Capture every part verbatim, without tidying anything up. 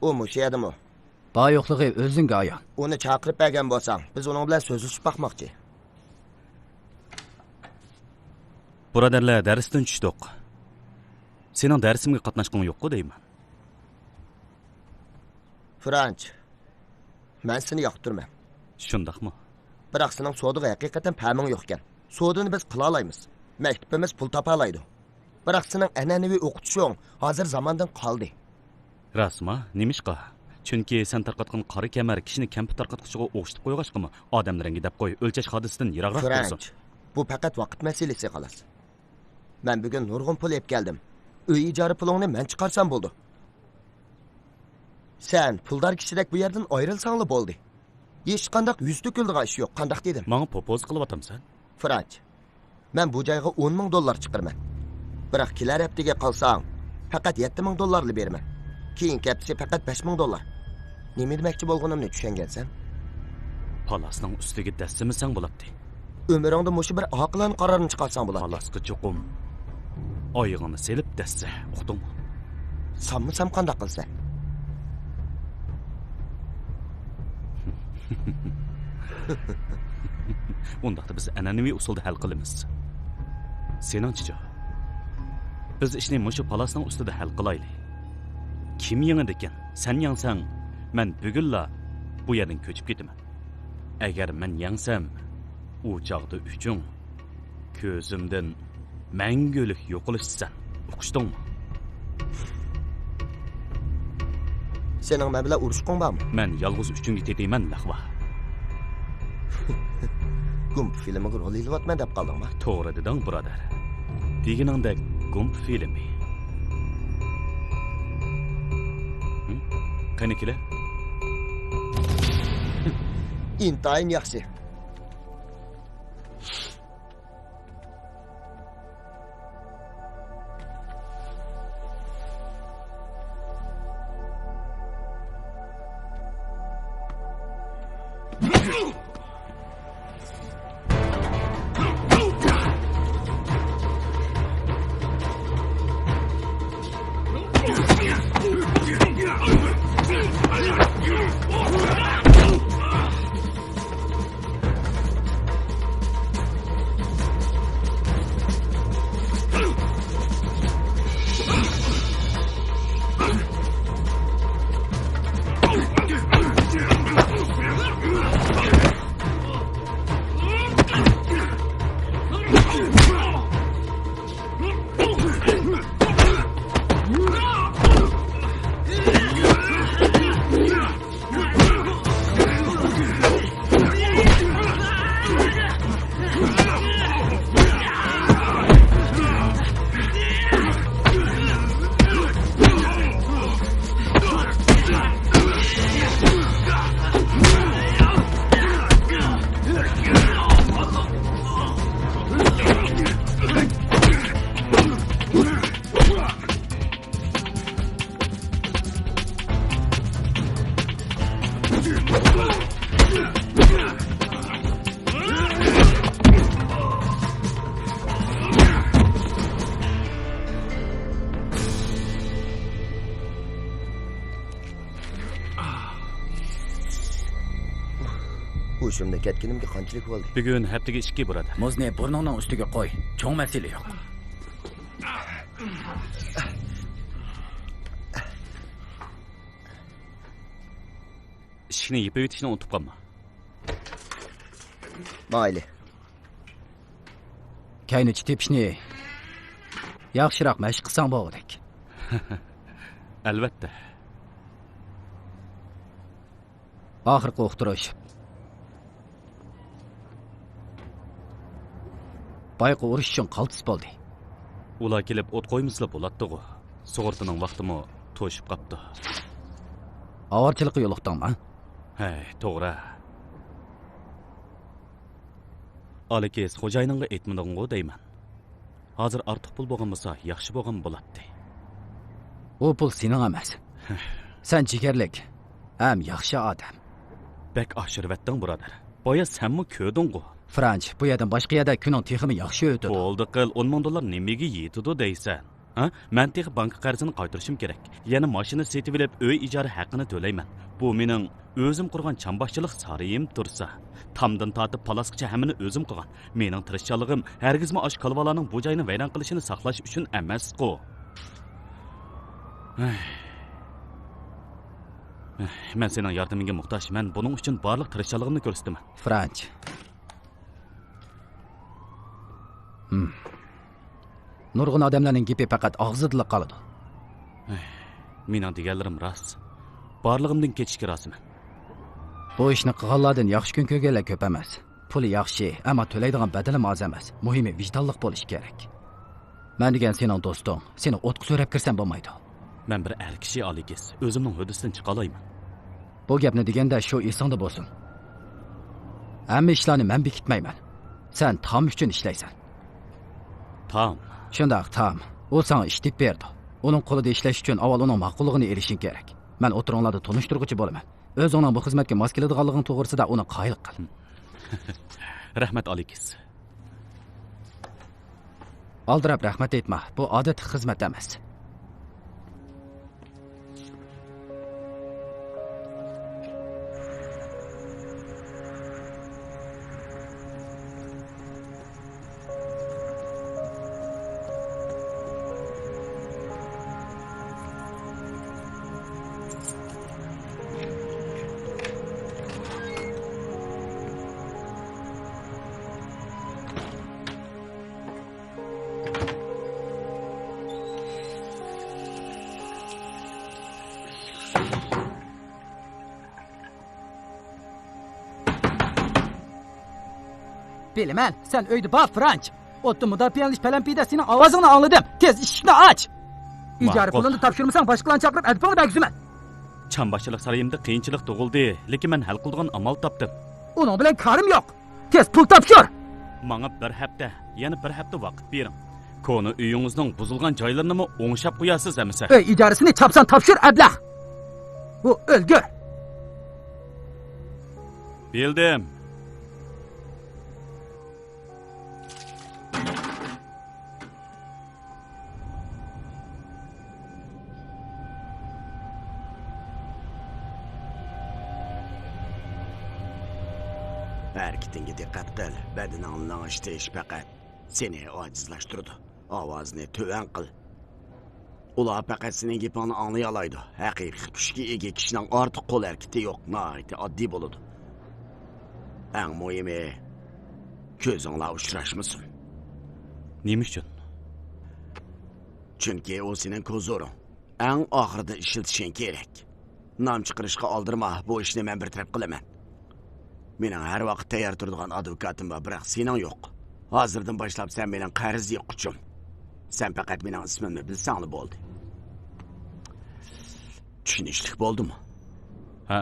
ئۇ مۇشۇ يەردىمۇ؟ بار يوقلۇقى ئۆزۈڭگە ئايان. ئۇنى چاقىرىپ بەرگەن بولساڭ، بىز ئۇنىڭ بىلەن سۆزلىشىپ باقماقچى. بۇرادەرلەر دەرستىن چۈشتۇق. سېنىڭ دەرسىمگە قاتناشقۇڭ يوققۇ دەيمەن. فرانچ، مەن سېنى ياقتۇرىمەن. شۇنداقمۇ؟ بىراق سېنىڭ سودىغا ھەقىقەتەن پەمىڭ يوقكەن. سودىنى بىز قىلالايمىز. مەكتىپىمىز پۇل تاپالايدۇ. بىراق سېنىڭ ئەنئەنىۋى ئوقۇتۇشۇڭ ھازىر زاماندىن قالدى. راستما؟ نېمىشقا؟ چۈنكى سەن تارقاتقان قارا كەمەر كىشىنى كەمپۈت تارقاتقۇچىغا ئوخشىتىپ قويغاچقىمۇ، ئادەملىرىڭگە دەپ قوي، ئۆلچەش ھادىسىسىدىن يىراقراق تۇرسۇن. فرانچ، بۇ پەقەت ۋاقىت مەسىلىسى، خالاس. مەن بۈگۈن نۇرغۇن پۇل ئېلىپ كەلدىم. ئۆي ئىجارە پۇلۇڭنى مەن چىقارسام بولىدۇ. سەن پۇلدار كىشىدەك بۇ يەردىن ئايرىلساڭلا بولدى. ھېچقانداق يۈز تۆكۈلىدىغان ئىش يوق، قانداق دېدىم؟ ماڭا پوپوزا قىلىۋاتامسەن؟ فرانچ، مەن بۇ جايغا ئون مىڭ دوللار چىقىرىمەن. بىراق كېلەر ھەپتىگە قالساڭ، پەقەت يەتتە مىڭ دوللارلا بېرىمەن. كېيىنكى ھەپتىسى پەقەت بەش مىڭ دوللار. نېمە دېمەكچى بولغىنىمنى چۈشەنگەنسەن؟ پالاسنىڭ ئۈستىگە دەسسىمىسەڭ بولاتتى. ئۆمرۈڭدە مۇشۇ بىر ئاقىلانە قارارنى چىقارساڭ بولاتتى. پالاسقا چوقۇم ئايىغىڭنى سېلىپ دەسسە، ئۇقتۇڭمۇ؟ سانمىسام قانداق قىلىسەن؟ ئۇنداقتا بىز ئەنئەنىۋى ئۇسۇلدا ھەل قىلىمىز. سېنىڭچىچۇ؟ بىز ئىشنى مۇشۇ پالاسنىڭ ئۈستىدە ھەل قىلايلى. كىم يېڭىدىكىن؟ سەن يەڭسەڭ، مەن بۈگۈنلا بۇ يەردىن كۆچۈپ كېتىمەن. ئەگەر مەن يەڭسەم، ئۇ چاغدا ئۈچۈڭ كۆزۈمدىن مەڭگۈلۈك يوقىلىشىسەن. ئۇقۇشتۇڭمۇ؟ سېنىڭ مەن بىلەن ئۇرۇشقۇڭ بارمۇ؟ مەن يالغۇز ئۈچۈڭگە تېتىيمەن، لەخۋا. گۇمپا فىلىمىغا رول ئېلىۋاتىمەن دەپ قالدىڭما؟ توغرا دېدىڭ، بۇرادەر. دېگىنىڭدەك گۇمپا فىلىمى. ھىم؟ قېنى كېلە. ئىنتايىن ياخشى. ھوشۇمدىن كەتكىنىمگە قانچىلىك بولدى؟ بۈگۈن ھەپتىگە ئىككى، بۇرادەر. مۇزنى بۇرنۇڭنىڭ ئۈستىگە قوي. چوڭ مەسىلە يوق. ئىشىكنى يېپىۋېتىشنى ئۇنتۇپ قالما. مايلى. كەينىچە تېپىشنى ياخشىراق مەشىق قىلساڭ بولغۇدەك. ئەلۋەتتە. ئاخىرقى ئۇقتۇرۇش. بايىقى ئۇرۇش ئۈچۈن قالتىس بولدى. ئۇلار كېلىپ ئوت قويمىسىلا بولاتتىغۇ. سۇغۇرتىنىڭ ۋاقتىمۇ توشۇپ قاپتۇ. ئاۋارىچىلىققا يولۇقتۇڭما؟ ھەي، توغرا. ئالېكس، خوجايىنىڭغا ئېيتمىدىڭغۇ دەيمەن. ھازىر ئارتۇق پۇل بولغان بولسا، ياخشى بولغان بولاتتى. ئۇ پۇل سېنىڭ ئەمەس. سەن جىگەرلىك ھەم ياخشى ئادەم. بەك ئاشۇرۇۋەتتىڭ، بۇرادەر. بايا سەنمۇ كۆردۈڭغۇ. فرانچ، بۇ يەردىن باشقا يەردە كۈنۈڭ تېخىمۇ ياخشى ئۆتىدۇ. بولدى قىل، ئون مىڭ دوللار نېمىگە يېتىدۇ دەيسەن؟ ھە؟ مەن تېخى بانكا قەرزىنى قايتۇرۇشۇم كېرەك. يەنە ماشىنا سېتىۋېلىپ، ئۆي ئىجارە ھەققىنى تۆلەيمەن. بۇ مېنىڭ ئۆزۈم قۇرغان چامباشچىلىق سارىيىم تۇرسا. تامدىن تارتىپ پالاسقىچە ھەممىنى ئۆزۈم قىلغان. مېنىڭ تىرىشچانلىقىم ھەرگىزمۇ ئاشۇ كالۋالارنىڭ بۇ جاينى ۋەيران قىلىشىنى ساقلاش ئۈچۈن ئەمەسقۇ. مەن سېنىڭ ياردىمىڭگە موھتاج. مەن بۇنىڭ ئۈچۈن بارلىق تىرىشچانلىقىمنى كۆرسىتىمەن. فرانچ. ھىم. نۇرغۇن ئادەملەرنىڭ گېپى پەقەت ئاغزىدىلا قالىدۇ. مېنىڭ دېگەنلىرىم راست. بارلىقىمدىن كېچىشكە رازىمەن. بۇ ئىشنى قىلغانلاردىن ياخشى كۈن كۆرگەنلەر كۆپ ئەمەس. پۇلى ياخشى، ئەمما تۆلەيدىغان بەدىلىمۇ ئاز ئەمەس. مۇھىمى ۋىجدانلىق بولۇشى كېرەك. مەن دېگەن سېنىڭ دوستۇڭ، سېنى ئوتقا سۆرەپ كىرسەم بولمايدۇ. مەن بىر ئەر كىشى، ئالىكىس، ئۆزۈمنىڭ ھۆددىسىدىن چىقالايمەن. بۇ گەپنى دېگەندە شۇ ئېسىڭدە بولسۇن. ھەممە ئىشلارنى مەن بېكىتمەيمەن. سەن تام ئۈچۈن ئىشلەيسەن. تام؟ شۇنداق، تام. ئۇ ساڭا ئىش تېپىپ بېرىدۇ. ئۇنىڭ قولىدا ئىشلەش ئۈچۈن ئاۋۋال ئۇنىڭ ماقۇللۇقىنى ئېلىشىڭ كېرەك. مەن ئوتتۇرىڭلاردا تونۇشتۇرغۇچى بولىمەن. ئۆزۈڭنىڭ بۇ خىزمەتكە ماس كېلىدىغانلىقىڭ توغرىسىدا ئۇنى قايىل قىل. رەھمەت، ئالىكىس. ئالدىراپ رەھمەت ئېيتما، بۇ ئادەتتىكى خىزمەت ئەمەس. بىلىمەن، سەن ئۆيدە بار، فرانچ. ئوتتىن مۇداپىئەلىنىش پەلەمپىيىدە سېنىڭ ئاۋازىڭنى ئاڭلىدىم. تېز ئىشىكنى ئاچ. ئىجارە ماقۇل. پۇلىنى تاپشۇرمىساڭ، باشقىلارنى چاقىرىپ، ئەدىپىڭنى بەرگۈزىمەن. چامباشچىلىق سارىيىمدا قىيىنچىلىق تۇغۇلدى، لېكىن مەن ھەل قىلىدىغان ئامال تاپتىم. ئۇنىڭ بىلەن كارىم يوق. تېز پۇل تاپشۇر! ماڭا بىر ھەپتە، يەنە بىر ھەپتە ۋاقىت بېرىڭ. كونا ئۆيىڭىزنىڭ بۇزۇلغان جايلىرىنىمۇ ئوڭشاپ قويارسىز ئەمىسە. ئۆي ئىجارىسىنى چاپسان تاپشۇر، ئەبلەخ! بۇ ئۆلگۈر! بىلدىم. ھەرىكىتىڭگە دىققەت قىل، بەدىنىڭنى لىڭشىتىش پەقەت سېنى ئاجىزلاشتۇرىدۇ. ئاۋازنى تۆۋەن قىل. ئۇلار پەقەت سېنىڭ گېپىڭنى ئاڭلىيالايدۇ. ھەقىقىي كۈچكە ئىگە كىشىنىڭ ئارتۇق قول ھەرىكىتى يوق، ناھايىتى ئاددىي بولىدۇ. ئەڭ مۇھىمى، كۆزۈڭلار ئۇچراشمىسۇن. نېمە ئۈچۈن؟ چۈنكى ئۇ سېنىڭ كوزۇرۇڭ. ئەڭ ئاخىرىدا ئىشلىتىشىڭ كېرەك. نام چىقىرىشقا ئالدىرىما، بۇ ئىشنى مەن بىر تەرەپ قىلىمەن. مېنىڭ ھەر ۋاقىت تەييار تۇرىدىغان ئادۋوكاتىم بار، بىراق سېنىڭ يوق. ھازىردىن باشلاپ سەن مېنىڭ قەرز يىغقۇچۇم. سەن پەقەت مېنىڭ ئىسمىمنى بىلسەڭلا بولدى. چۈشىنىشلىك بولدىمۇ؟ ھە.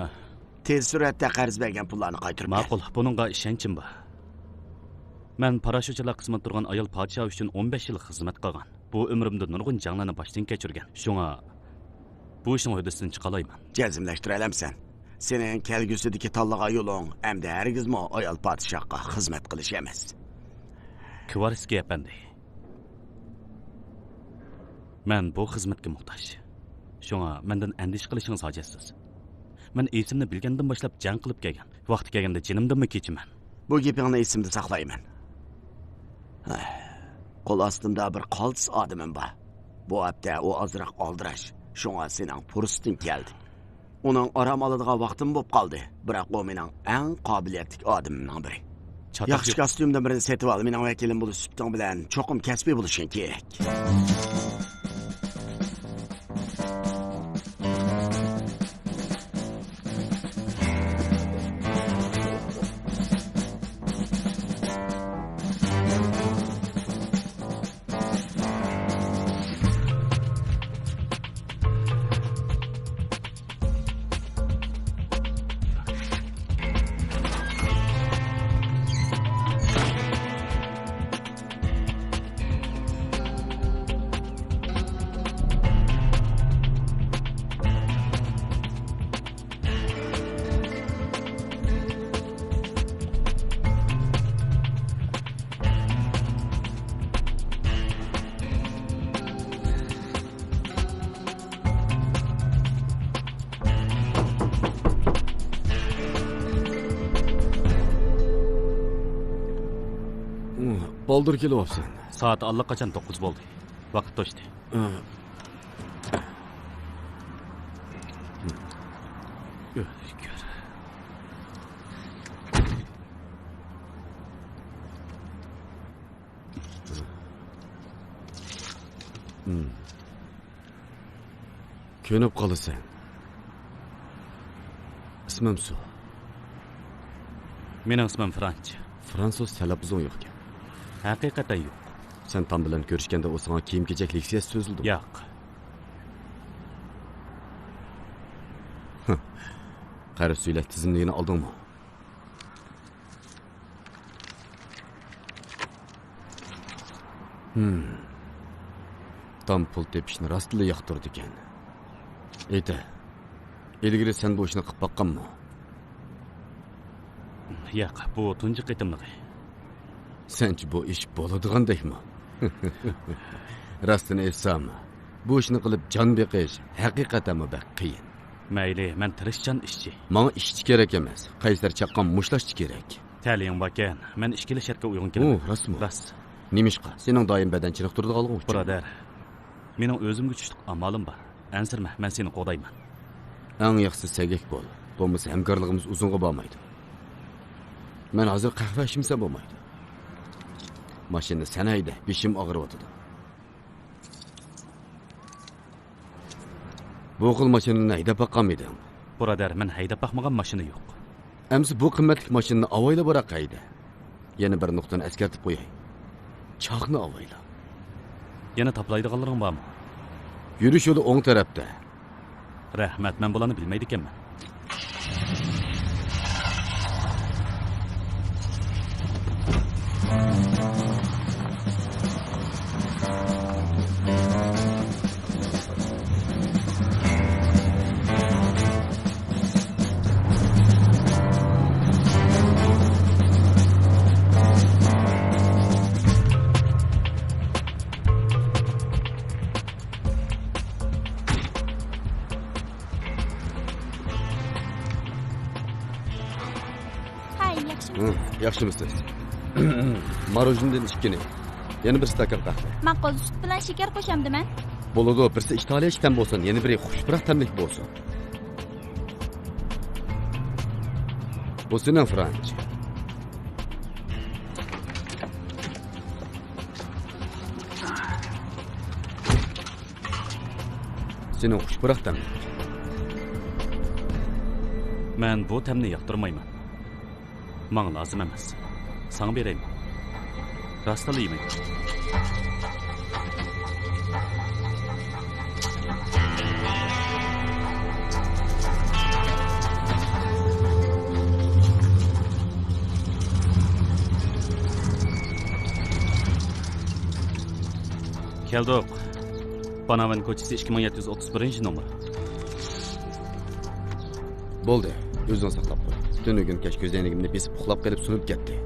تېز سۈرئەتتە قەرز بەرگەن پۇللارنى قايتۇرۇپ بەر. ماقۇل، بۇنىڭغا ئىشەنچىم بار. مەن پاراشوتچىلار قىسمىدا تۇرغان ئايال پادىشاھ ئۈچۈن ئون بەش يىل خىزمەت قىلغان. بۇ ئۆمرۈمدە نۇرغۇن جەڭلەرنى باشتىن كەچۈرگەن. شۇڭا بۇ ئىشنىڭ ھۆددىسىدىن چىقالايمەن. جەزملەشتۈرەلەمسەن؟ سېنىڭ كەلگۈسىدىكى تاللىغان يولۇڭ ئەمدى ھەرگىزمۇ ئايال پادىشاھقا خىزمەت قىلىش ئەمەس. كىۋارسكىي ئەپەندى، مەن بۇ خىزمەتكە موھتاج. شۇڭا مەندىن ئەندىشە قىلىشىڭىز ھاجەتسىز. مەن ئېسىمنى بىلگەندىن باشلاپ جەڭ قىلىپ كەلگەن. ۋاقتى كەلگەندە جېنىمدىنمۇ كېچىمەن. بۇ گېپىڭنى ئېسىمدە ساقلايمەن. قول ئاستىمدا بىر قالتىس ئادىمىم بار. بۇ ھەپتە ئۇ ئازراق ئالدىراش. شۇڭا سېنىڭ پۇرسىتىڭ كەلدى. ئۇنىڭ ئارام ئالىدىغان ۋاقتىمۇ بولۇپ قالدى. بىراق ئۇ مېنىڭ ئەڭ قابىلىيەتلىك ئادىمىمنىڭ بىرى. چاتاق ياخشى يوق. كاستيۇمدىن بىرنى سېتىۋال. مېنىڭ ۋەكىلىم بولۇش سۈپىتىڭ بىلەن چوقۇم كەسپىي بولۇشۇڭ كېرەك. بالدۇر كېلىۋاپسەن. سائەت ئاللىقاچان توققۇز بولدى. ۋاقىت توشتى. ئۆلگۈر. كۆنۈپ قالىسەن. ئىسمىم سۇ. مېنىڭ ئىسمىم فرانچ. فرانسۇز تەلەپپۇزۇڭ يوقكەن. ھەقىقەتەن يوق. سەن تام بىلەن كۆرۈشكەندە ئۇ ساڭا كىيىم-كېچەك لېكسىيەسى سۆزلىدىمۇ؟ ياق. قەرز تۆلەش تىزىملىكىنى ئالدىڭمۇ؟ ھىم. تام پۇل تېپىشنى راستلا ياقتۇرىدىكەن. ئېيتە، ئىلگىرى سەن بۇ ئىشنى قىلىپ باققانمۇ؟ ياق، بۇ تۇنجى قېتىملىقى. سەنچە بۇ ئىش بولىدىغاندەكمۇ؟ راستىنى ئېيتسام، بۇ ئىشنى قىلىپ جان بېقىش ھەقىقەتەنمۇ بەك قىيىن. مەيلى، مەن تىرىشچان ئىشچى. ماڭا ئىشچى كېرەك ئەمەس، قەيسەر چاققان مۇشتلاشچى كېرەك. تەلىيىڭ باركەن، مەن ئىككىلا شەرتكە ئۇيغۇن كېلىمەن. ئۇ راستمۇ؟ راست. نېمىشقا؟ سېنىڭ دائىم بەدەن چېنىقتۇرىدىغانلىقىڭ ئۈچۈن. بۇرادەر، مېنىڭ ئۆزۈمگە چۈشلۈك ئامالىم بار. ئەنسىرىمە، مەن سېنى قوغدايمەن. ئەڭ ياخشىسى سەگەك بول، بولمىسا ھەمكارلىقىمىز ئۇزۇنغا بارمايدۇ. مەن ھازىر قەھۋە ئىچمىسەم بولمايدۇ. ماشىنىنى سەن ھەيدە، بېشىم ئاغرىۋاتىدۇ. بۇ خىل ماشىنىنى ھەيدەپ باققانمىدىڭ؟ بۇرادەر، مەن ھەيدەپ باقمىغان ماشىنا يوق. ئەمسە بۇ قىممەتلىك ماشىنىنى ئاۋايلا بۇراق ھەيدە. يەنە بىر نۇقتىنى ئەسكەرتىپ قوياي. چاقنى ئاۋايلا. يەنە تاپىلايدىغانلىرىڭ بارمۇ؟ يۈرۈش يولى ئوڭ تەرەپتە. رەھمەت، مەن بۇلارنى بىلمەيدىكەنمەن. ھاي، ياخشىمۇ؟ ھە، ياخشىمۇسىز؟ ماروژنىدىن ئىككىنى، يەنە بىر ئىستاكان قەھۋە. ماقۇل، سۈت بىلەن شېكەر قوشامدىمەن؟ بولىدۇ، بىرسى ئىتالىيەچە تەم بولسۇن، يەنە بىرى خۇشپۇراق تەملىك بولسۇن. بۇ سېنىڭ، فرانچ. سېنىڭ خۇشپۇراق تەملىك. مەن بۇ تەمنى ياقتۇرمايمەن. ماڭا لازىم ئەمەس. ساڭا بېرەيمەن. راستلا يېمەيمەن. كەلدۇق. باناۋېن كوچىسى ئىككى مىڭ يەتتە يۈز ئوتتۇز بىرىنچى نومۇر. بولدى، ئۆزۈڭ ساقلاپ قوي. تۈنۈگۈن كەچ كۆزەينىكىمنى بېسىپ ئۇخلاپ قېلىپ سۇنۇپ كەتتى.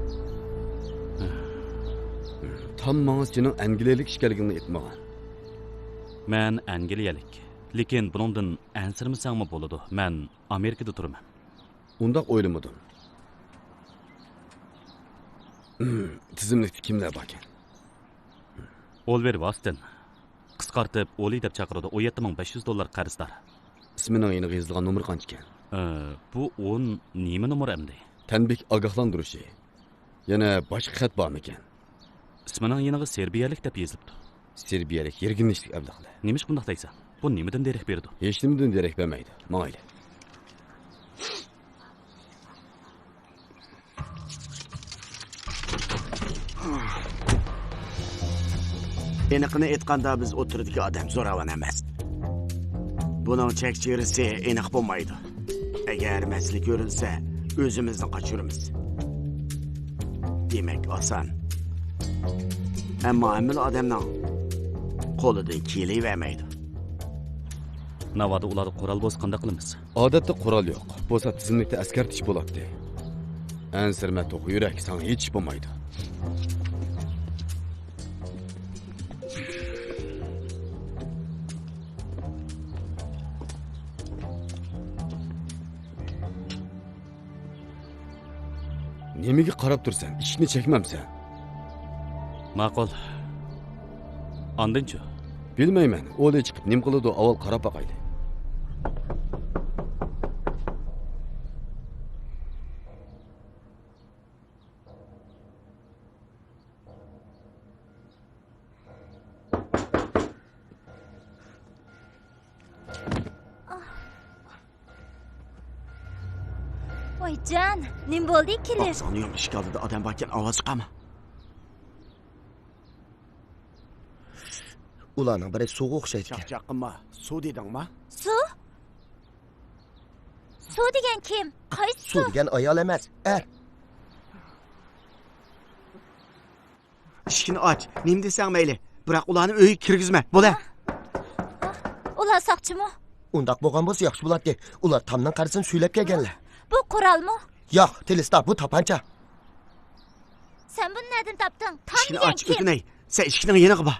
تام ماڭا سېنىڭ ئەنگلىيەلىك ئىكەنلىكىڭنى ئېيتمىغان. مەن ئەنگلىيەلىك. لېكىن بۇنىڭدىن ئەنسىرىمىسەڭمۇ بولىدۇ. مەن ئامېرىكىدا تۇرىمەن. ئۇنداق ئويلىمىدىم. تىزىملىكتە كىملەر باركەن؟ ئولىۋېر ۋاستېن. قىسقارتىپ ئولى دەپ چاقىرىدۇ. ئون يەتتە مىڭ بەش يۈز دوللار قەرزدار. ئىسمىنىڭ يېنىغا يېزىلغان نومۇرى قانچىكەن؟ ئى، بۇ ئون نېمە نومۇر ئەمدى؟ تەنبىھ ئاگاھلاندۇرۇشى. يەنە باشقا خەت بارمىكەن؟ ئىسمىنىڭ يېنىغا سېربىيەلىك دەپ يېزىلىپتۇ. سېربىيەلىك يىرگىنچلىك ئەبلەخلەر. نېمىشقا بۇنداق دەيسەن؟ بۇ نېمىدىن دېرەك بېرىدۇ؟ ھېچنېمىدىن دېرەك بەرمەيدۇ. ماڭايلى. ئېنىقىنى ئېيتقاندا، بىز ئوتتۇرىدىكى ئادەم زوراۋان ئەمەس. بۇنىڭ چەك چېگرىسى ئېنىق بولمايدۇ. ئەگەر مەسىلە كۆرۈلسە، ئۆزىمىزنى قاچۇرىمىز. دېمەك، ئاسان. ئەمما ھەممىلا ئادەمنىڭ قولىدىن كېلىۋەرمەيدۇ. ناۋادا ئۇلاردا قورال بولسا قانداق قىلىمىز؟ ئادەتتە قورال يوق. بولسا تىزىملىكتە ئەسكەرتىش بولاتتى. ئەنسىرىمە توخۇ يۈرەك، ساڭا ھېچ ئىش بولمايدۇ. نېمىگە قاراپ تۇرىسەن؟ ئىشىكنى چەكمەمسەن؟ ماقۇل. ئاندىنچۇ؟ بىلمەيمەن. ئولى چىقىپ نېمە قىلىدۇ، ئاۋۋال قاراپ باقايلى. ۋايجان، نېمە بولدى كېلىپ؟ ئاقساڭنىڭ ئىشىك ئالدىدا ئادەم باركەن، ئاۋاز چىقارما. ئۇلارنىڭ بىرى سۇغا ئوخشايدىكەن. چاقچاق قىلما. سۇ دېدىڭما؟ سۇ؟ سۇ دېگەن كىم؟ قايسى سۇ؟ سۇ دېگەن ئايال ئەمەس، ئەر. ئىشىكنى ئاچ، نېمە دېسەڭ مەيلى. بىراق ئۇلارنى ئۆيگە كىرگۈزمە، بولە. ئۇلار ساقچىمۇ؟ ئۇنداق بولغان بولسا ياخشى بولاتتى. ئۇلار تامنىڭ قارىسىنى سۈيلەپ كەلگەنلەر. بۇ قورالمۇ؟ ياق، تېلىستا، بۇ تاپانچا. سەن بۇنى نەدىن تاپتىڭ؟ تام ئاچ، دېگەن كىم؟ ئۆتۈنەي، سەن ئىشىكنىڭ يېنىغا بار.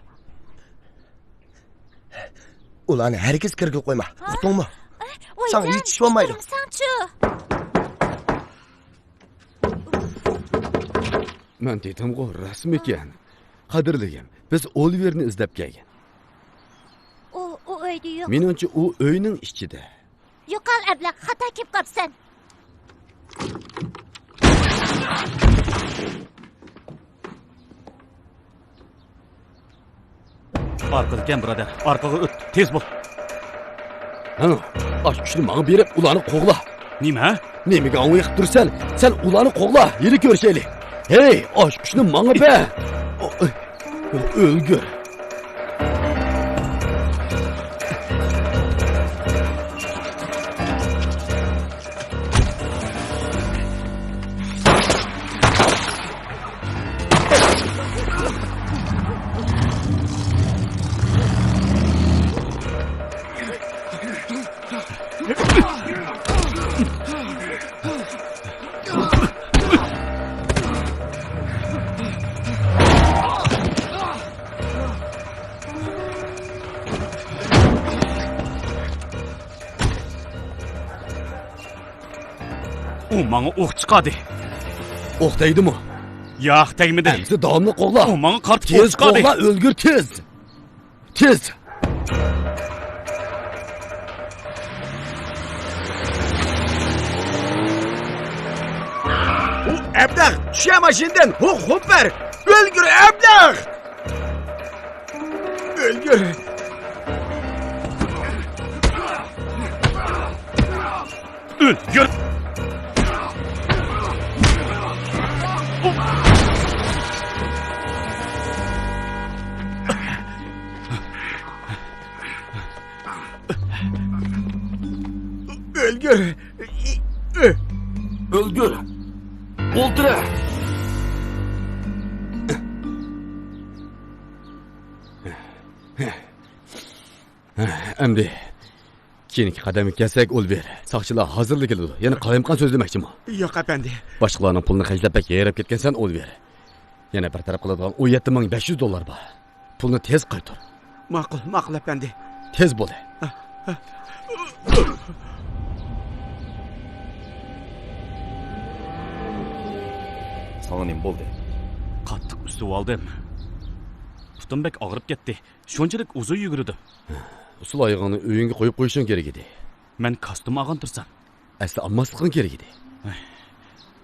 ئۇلارنى ھەرگىز كىرگىلى قويما، ھا؟ ئۇقتۇڭمۇ؟ ئەي، ۋايجان، ساڭا ھېچ ئىش بولمايدۇ. تۇرمىساڭچۇ؟ مەن دېدىمغۇ، راستمىكەن؟ قەدىرلىگىم، بىز ئولىۋېرنى ئىزدەپ كەلگەن. ئۇ، ئۇ ئۆيدە يوق. مېنىڭچە، ئۇ ئۆينىڭ ئىچىدە. يوقال ئەبلەخ، خاتا كېلىپ قاپسەن. ئارقىدىكەن، بۇرادەر. ئارقىغا ئۆت. تېز بول. ھە، ئاچقۇچنى ماڭا بېرىپ، ئۇلارنى قوغلا. نېمە؟ نېمىگە ئاڭۋېقىپ تۇرىسەن؟ سەن ئۇلارنى قوغلا. ھېلى كۆرۈشەيلى. ھەي، ئاچقۇچنى ماڭا بەر. ئۆلگۈر. ئۇ ماڭا ئوق چىقاردى. ئوق تەگدىمۇ؟ ياق، تەگمىدى. ئەمسە داۋاملىق قوغلا. ئۇ ماڭا قارىتىپ ئوق چىقاردى. تېز قوغلا، ئۆلگۈر، تېز. تېز! ئۇ ئەبلەخ، چۈشە ماشىنىدىن! ھۇ، خوپەر! ئۆلگۈر، ئەبلەخ! ئۆلگۈر! ئۆلگۈر! ئۆلگۈر! ئۆلگۈر! ئولتۇرە! ئەمدى كېيىنكى قەدەمگە كەلسەك، ئولىۋېر، ساقچىلار ھازىرلا كېلىدۇ. يەنە قالايمىقان سۆزلىمەكچىمۇ؟ ياق، ئەپەندى. باشقىلارنىڭ پۇلىنى خەجلەپ بەك يايراپ كەتكەنسەن، ئولىۋېر. يەنە بىر تەرەپ قىلىدىغان ئون يەتتە مىڭ بەش يۈز دوللار بار. پۇلنى تېز قايتۇر. ماقۇل، ماقۇل، ئەپەندى. تېز بول. ساڭا نېمە بولدى؟ قاتتىق ئۈسۈۋالدىم. پۇتۇم بەك ئاغرىپ كەتتى. شۇنچىلىك ئۇزۇن يۈگۈرىدۇ. ئۇسسۇل ئايىغىڭنى ئۆيۈڭگە قويۇپ قويۇشۇڭ كېرەك ئىدى. مەن كاستيۇم ئالغان تۇرسام. ئەسلى ئالماسلىقىڭ كېرەك ئىدى.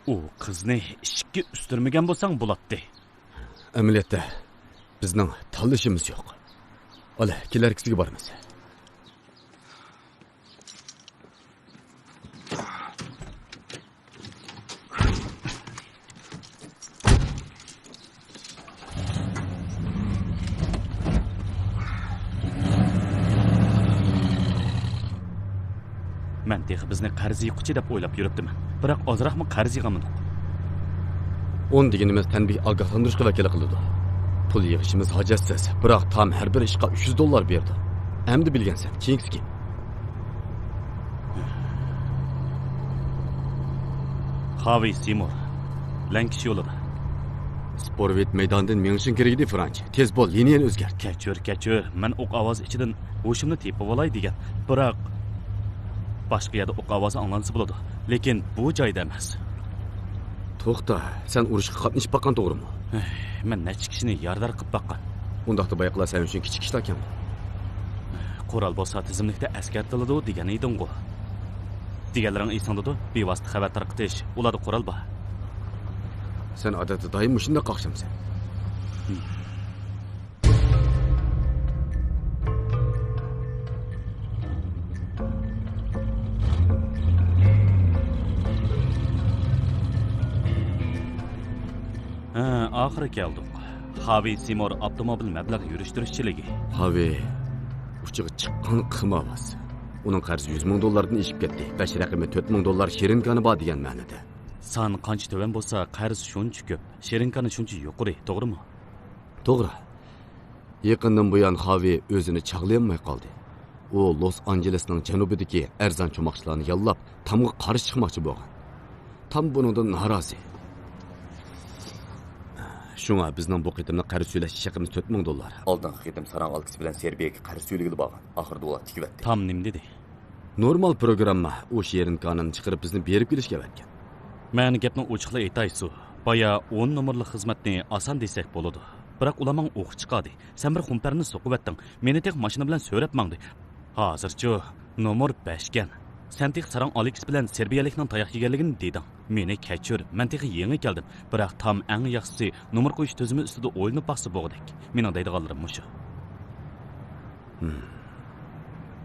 ئۇ قىزنى ئىشىككە ئۈستۈرمىگەن بولساڭ بولاتتى. ئەمەلىيەتتە، بىزنىڭ تاللىشىمىز يوق. ئالە، كېلەر كېچىگە بارىمىز. مەن تېخى بىزنى قەرز يىغقۇچى دەپ ئويلاپ يۈرۈپتىمەن. بىراق ئازراقمۇ قەرز يىغامدۇق؟ ئون دېگىنىمىز تەنبىھ ئاگاھلاندۇرۇشقا ۋەكىللىك قىلىدۇ. پۇل يىغىشىمىز ھاجەتسىز، بىراق تام ھەر بىر ئىشقا ئۈچ يۈز دوللار بېرىدۇ. ئەمدى بىلگەنسەن، كېيىنكىسى كىم؟ خاۋى سېمۇر، لەنكىش يولىدا. سپورۋېت مەيدانىدىن مېڭىشىڭ كېرەك ئىدى، فرانچ. تېز بول، لىنىيەنى ئۆزگەرت. كەچۈر، كەچۈر. مەن ئوق ئاۋازى ئىچىدىن ھوشۇمنى تېپىۋالاي دېگەن. بىراق، باشقا يەردە ئوق ئاۋازى ئاڭلانسا بولىدۇ. لېكىن بۇ جايدا ئەمەس. توختا، سەن ئۇرۇشقا قاتنىشىپ باققان توغرىمۇ؟ مەن نەچچە كىشىنى يارىدار قىلىپ باققان. ئۇنداقتا باياقلار سەن ئۈچۈن كىچىك ئىشلاركەنغۇ؟ قورال بولسا تىزىملىكتە ئەسكەرتىلىدۇ دېگەن ئىدىڭغۇ. دېگەنلىرىڭ ئېسىڭدىدۇ؟ بىۋاسىتە خەۋەر تارقىتىش، ئۇلاردا قورال بار. سەن ئادەتتە دائىم مۇشۇنداق قاقشامسەن. ھە، ئاخىرى كەلدۇق. خاۋى سىمور ئاپتوموبىل مەبلەغ يۈرۈشتۈرۈشچىلىكى. خاۋى ئۇچىغا چىققان قىمارباز. ئۇنىڭ قەرزى يۈز مىڭ دوللاردىن ئېشىپ كەتتى. بەش رەقىمى تۆت مىڭ دوللار شېرىنكانى بار دېگەن مەنىدە. سان قانچە تۆۋەن بولسا، قەرز شۇنچە كۆپ، شېرىنكانى شۇنچە يۇقىرى، توغرىمۇ؟ توغرا. يېقىندىن بۇيان خاۋى ئۆزىنى چاغلىيالماي قالدى. ئۇ لوس ئانژېلېسنىڭ جەنۇبىدىكى ئەرزان چوماقچىلارنى ياللاپ، تامغا قارشى چىقماقچى بولغان. تام بۇنىڭدىن نارازى. شۇڭا بىزنىڭ بۇ قېتىملىق قەرز تۆلەش چېكىمىز تۆت مىڭ دوللار. ئالدىنقى قېتىم ساراڭ ئالكىسى بىلەن سېربىيەگە قەرز تۆلىگىلى بارغان. ئاخىرىدا ئۇلار تىكىۋەتتى. تام نېمە دېدى؟ نورمال پروگرامما، ئۇ شېرىنكانىنى چىقىرىپ بىزنى بېرىپ كېلىشكە ئەۋەتكەن. مەن گەپنى ئوچۇقلا ئېيتاي، سۇ. بايا ئون نومۇرلۇق خىزمەتنى ئاسان دېسەك بولىدۇ. بىراق ئۇلار ماڭا ئوق چىقاردى. سەن بىر خۇمپەرنى سوقۇۋەتتىڭ. مېنى تېخى ماشىنا بىلەن سۆرەپ ماڭدى. ھازىرچۇ، نومۇر بەشكەن. سەن تېخى ساراڭ ئالېكس بىلەن سېربىيەلىكنىڭ تاياق يېگەنلىكىنى دېدىڭ. مېنى كەچۈر، مەن تېخى يېڭى كەلدىم. بىراق تام ئەڭ ياخشىسى نومۇر قويۇش تۈزۈمى ئۈستىدە ئويلىنىپ باقسا بولغۇدەك. مېنىڭ دەيدىغانلىرىم مۇشۇ. ھىم.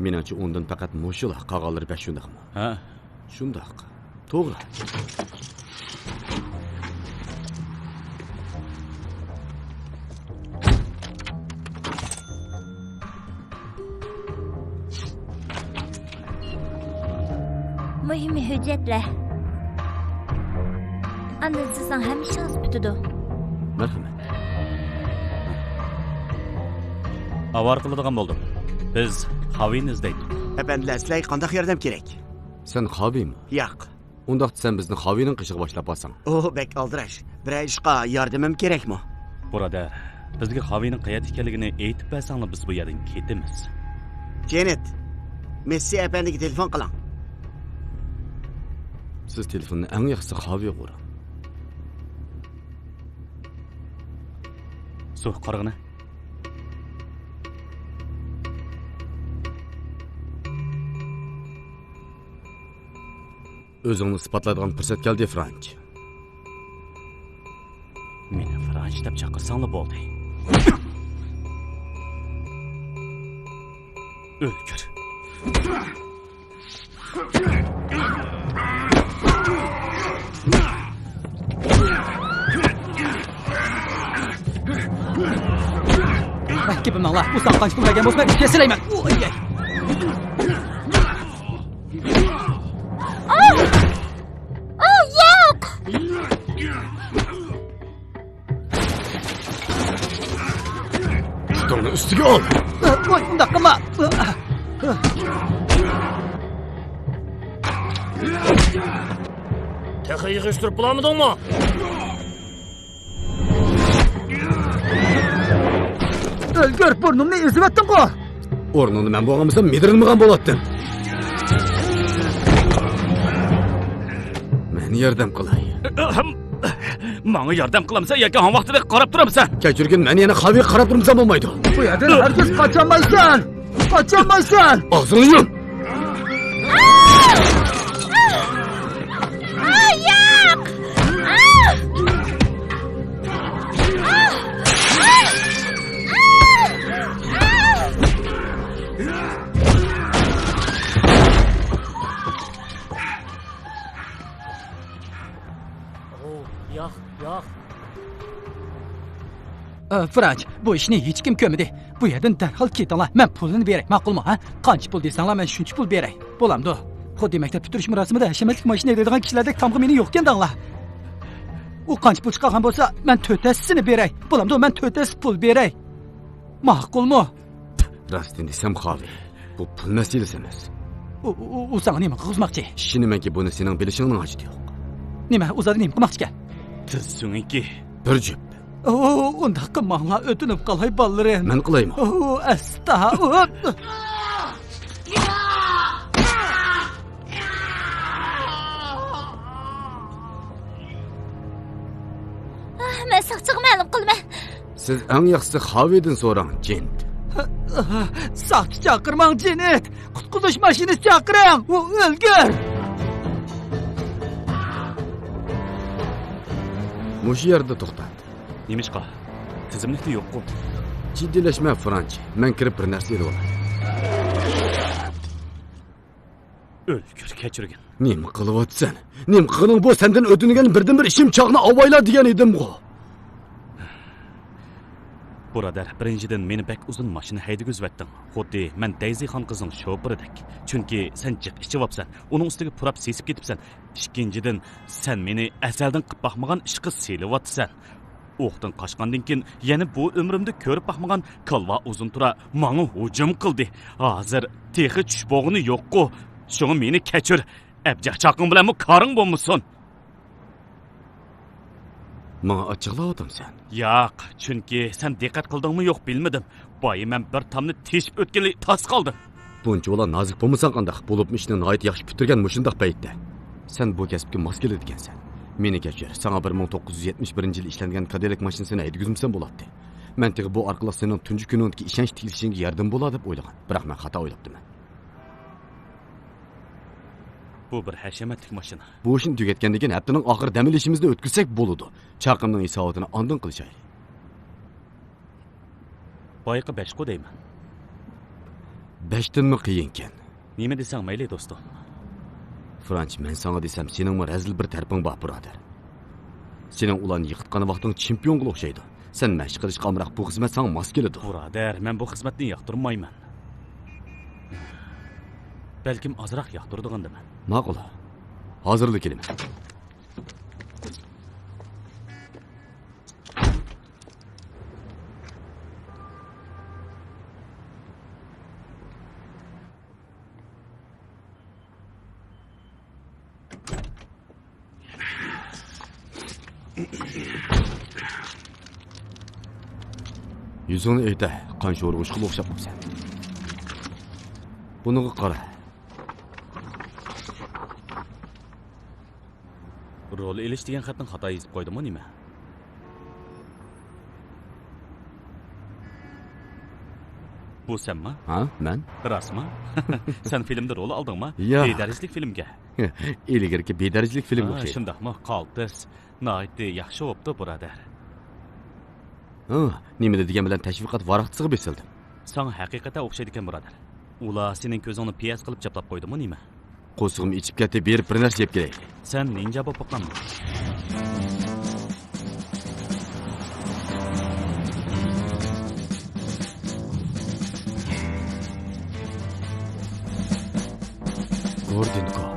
مېنىڭچە ئۇندىن پەقەت مۇشۇلا، قالغانلىرى بەك شۇنداقمۇ؟ ھە. شۇنداق. توغرا. مۇھىم ھۆججەتلەر. ئاندىن سىزنىڭ ھەممە ئىشىڭىز پۈتىدۇ. مەرھەمەت. ئاۋارە قىلىدىغان بولدۇم. بىز خاۋىنى ئىزدەيتتۇق. ئەپەندىلەر، سىلەرگە قانداق ياردەم كېرەك؟ سەن خاۋىمۇ؟ ياق. ئۇنداقتا سەن بىزنى خاۋىنىڭ قېشىغا باشلاپ بارساڭ. ئۇ بەك ئالدىراش. بىرەر ئىشقا ياردىمىم كېرەكمۇ؟ بۇرادەر، بىزگە خاۋىنىڭ قەيەردە ئىكەنلىكىنى ئېيتىپ بەرسەڭلار، بىز بۇ يەردىن كېتىمىز. جېنېت، مېسسى ئەپەندىگە تېلېفون قىلىڭ. سىز تېلېفوننى ئەڭ ياخشىسى خاۋىغا ئۇرۇڭ. سۇ، قارىغىنە. ئۆزۈڭنى ئىسپاتلايدىغان پۇرسەت كەلدى، فرانچ. مېنى فرانچ دەپ چاقىرساڭلا بولدى. ئۆلگۈر. ھەي، گېپىمنى ئاڭلا. ئۇ ساڭا قانچە پۇل بەرگەن بولسا، مەن ئىككىگە سېلەيمەن. ئۇ، ئەي، ئەي. ئاھ! ئاھ، ياق! پۇتۇڭنى ئۈستىگە ئۇر! ۋاي، ئۇنداق قىلما! تېخى يىغىشتۇرۇپ بولالمىدىڭمۇ؟ ئۆلگۈر، بۇرنۇمنى ئېزىۋەتتىڭغۇ! ئورنۇڭدا مەن بولغان بولسام مىدىرلىمىغان بولاتتىم. مەن ياردەم قىلاي. ئەھەم. ماڭا ياردەم قىلامسەن ياكى ھاڭ ۋاقتىدەك قاراپ تۇرامسەن؟ كەچۈرگىن، مەن يەنە خاۋىغا قاراپ تۇرمىسام بولمايدۇ. بۇ يەردىن ھەرگىز قاچالمايسەن! قاچالمايسەن! ئاغزىڭنى يۇم! ئوۋ، ياق، ياق. ئە، فرانچ، بۇ ئىشنى ھېچكىم كۆرمىدى. بۇ يەردىن دەرھال كېتىڭلار، مەن پۇلىنى بېرەي، ماقۇلمۇ، ھە؟ قانچە پۇل دېسەڭلار، مەن شۇنچە پۇل بېرەي. بولامدۇ؟ خۇددى مەكتەپ پۈتتۈرۈش مۇراسىمىدا ھەشەمەتلىك ماشىنا ھەيدەيدىغان كىشىلەردەك تامغا مېنى يوقكەن دەڭلار. ئۇ قانچە پۇل چىقارغان بولسا، مەن تۆت ھەسسىسىنى بېرەي. بولامدۇ؟ مەن تۆت ھەسسە پۇل بېرەي. ماقۇلمۇ؟ راستىنى دېسەم، خاۋى، بۇ پۇل مەسىلىسى ئەمەس. ئۇ، ئۇ، ئۇ ساڭا نېمە قىلغۇزماقچى؟ ئىشىنىمەنكى، بۇنى سېنىڭ بىلىشىڭنىڭ ھاجىتى يوق. نېمە، ئۇ زادى نېمە قىلماقچىكەن؟ تىز سۆڭىكى. بىر جۈپ. ئۇ، ئۇنداق قىلماڭلار، ئۆتۈنۈپ قالاي، بالىلىرىم. مەن قىلايمۇ؟ ئۇ، ئەستا. ئۇ. ئاھ، مەن ساقچىغا مەلۇم قىلىمەن. سىز ئەڭ ياخشىسى خاۋىدىن سوراڭ، جېنت. ساقچى چاقىرماڭ، جېنت. قۇتقۇزۇش ماشىنىسى چاقىرىڭ. ئۇ ئۆلگۈر. مۇشۇ يەردە توختات. نېمىشقا؟ تىزىملىكتە يوققۇ. جىددىيلەشمە، فرانچ. مەن كىرىپ بىر نەرسە ئېلىۋالاي. ئۆلگۈر، كەچۈرگىن. نېمە قىلىۋاتىسەن؟ نېمە قىلىڭ بۇ؟ سەندىن ئۆتۈنگەن بىردىنبىر ئىشىم چاغنى ئاۋايلا دېگەن ئىدىمغۇ. بۇرادەر، بىرىنچىدىن، مېنى بەك ئۇزۇن ماشىنا ھەيدىگۈزۈۋەتتىڭ. خۇددى مەن دەيزى خان قىزنىڭ شوپۇرىدەك. چۈنكى سەن جىق ئىچىۋاپسەن. ئۇنىڭ ئۈستىگە پۇراپ سېسىپ كېتىپسەن. ئىككىنچىدىن، سەن مېنى ئەزەلدىن قىپ باقمىغان ئىشقا سېلىۋاتىسەن. ئوقتىن قاچقاندىن كېيىن يەنە بۇ ئۆمرۈمدە كۆرۈپ باقمىغان كالۋا ئۇزۇن تۇرا ماڭا ھۇجۇم قىلدى. ھازىر تېخى چۈش بولغىنى يوققۇ. شۇڭا مېنى كەچۈر. ئەبجەق چاقىڭ بىلەنمۇ كارىڭ بولمىسۇن. ماڭا ئاچچىقلاۋاتامسەن؟ ياق، چۈنكى سەن دىققەت قىلدىڭمۇ يوق بىلمىدىم. بايا مەن بىر تامنى تېشىپ ئۆتكىلى تاس قالدىم. بۇنچىۋالا نازۇك بولمىساڭ قانداق؟ بولۇپمۇ ئىشنى ناھايىتى ياخشى پۈتتۈرگەن مۇشۇنداق پەيتتە. سەن بۇ كەسىپكە ماس كېلىدىكەنسەن. مېنى كەچۈر، ساڭا بىر مىڭ توققۇز يۈز يەتمىش بىرىنچى يىلى ئىشلەنگەن كادىلەك ماشىنىسىنى ھەيدىگۈزمىسەم بولاتتى. مەن تېخى بۇ ئارقىلىق سېنىڭ تۇنجى كۈنۈڭدىكى ئىشەنچ تىكلىشىڭگە ياردىمى بولا دەپ ئويلىغان. بىراق مەن خاتا ئويلاپتىمەن. بۇ بىر ھەشەمەتلىك ماشىنا. بۇ ئىشنى تۈگەتكەندىن كېيىن ھەپتىنىڭ ئاخىرى دەم ئېلىشىمىزنى ئۆتكۈزسەك بولىدۇ. چاقىرنىڭ ھېساباتىنى ئاندىن قىلىشايلى. بايىقى بەشقۇ دەيمەن. بەشتىنمۇ قىيىنكەن. نېمە دېسەڭ مەيلى، دوستۇم. فرانچ، مەن ساڭا دېسەم، سېنىڭمۇ رەزىل بىر تەرىپىڭ بار، بۇرادەر. سېنىڭ ئۇلارنى يىقىتقان ۋاقتىڭ چېمپىيونغىلا ئوخشايدۇ. سەن مەشىق قىلىشقا ئامراق، بۇ خىزمەت ساڭا ماس كېلىدۇ. بۇرادەر، مەن بۇ خىزمەتنى ياقتۇرمايمەن. بەلكىم ئازراق ياقتۇرىدىغاندىمەن. ماقۇل. ھازىرلا كېلىمەن. يۈزۈڭنى ئېيتە، قان شورىغۇچقىلا ئوخشاپ قاپسەن. بۇنىڭغا قارا. رول ئېلىش دېگەن خەتنى خاتا يېزىپ قويدۇممۇ نېمە؟ بۇ سەنما؟ ھا، مەن. راستما؟ سەن فىلىمدا رول ئالدىڭما؟ يا. بىر دەرىجىلىك فىلىمگە. ئىلگىرىكى بىر دەرىجىلىك فىلىمگە ھا، ئوخشايدۇ. شۇنداقمۇ؟ قالتىس. ناھايىتى ياخشى بوپتۇ، بۇرادەر. ھا، نېمىلا دېگەن بىلەن تەشۋىقات ۋاراقچىسىغا بېسىلدىم. ساڭا ھەقىقەتەن ئوخشايدىكەن، بۇرادەر. ئۇلار سېنىڭ كۆزۈڭنى پىياز قىلىپ چاپلاپ قويدىمۇ نېمە؟ قورسىقىم ئېچىپ كەتتى، بېرىپ بىر نەرسە يەپ كېلەي. سەن نىنجا بوپ باققانمۇ؟ گوردىن كوپ.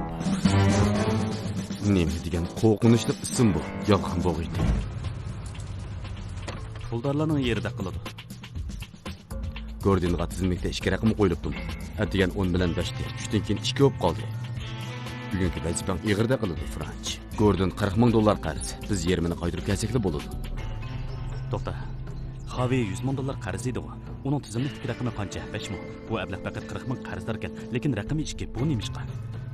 نېمە دېگەن قورقۇنچلۇق ئىسىم بۇ، يالقۇن بوغۇيتى. پۇلدارلارنىڭ يېرىدەك قىلىدۇ. گوردىنغا تىزىملىكتە ئىككى رەقىمى قويۇلۇپتۇ. ئەتىگەن ئون بىلەن بەشتە، چۈشتىن كېيىن ئىككى بولۇپ قالدى. بۈگۈنكى ۋەزىپەڭ ئېغىردەك قىلىدۇ، فرانچ. گوردىن قىرىق مىڭ دوللار قەرز. بىز يېرىمىنى قايتۇرۇپ كەلسەكلا بولىدۇ. توختا. خاۋى يۈز مىڭ دوللار قەرز ئىدىغۇ. ئۇنىڭ تىزىملىكتىكى رەقىمى قانچە؟ بەش مىڭ. بۇ ئەبلەخ پەقەت قىرىق مىڭ قەرزداركەن، لېكىن رەقىمى ئىككى. بۇ نېمىشقا؟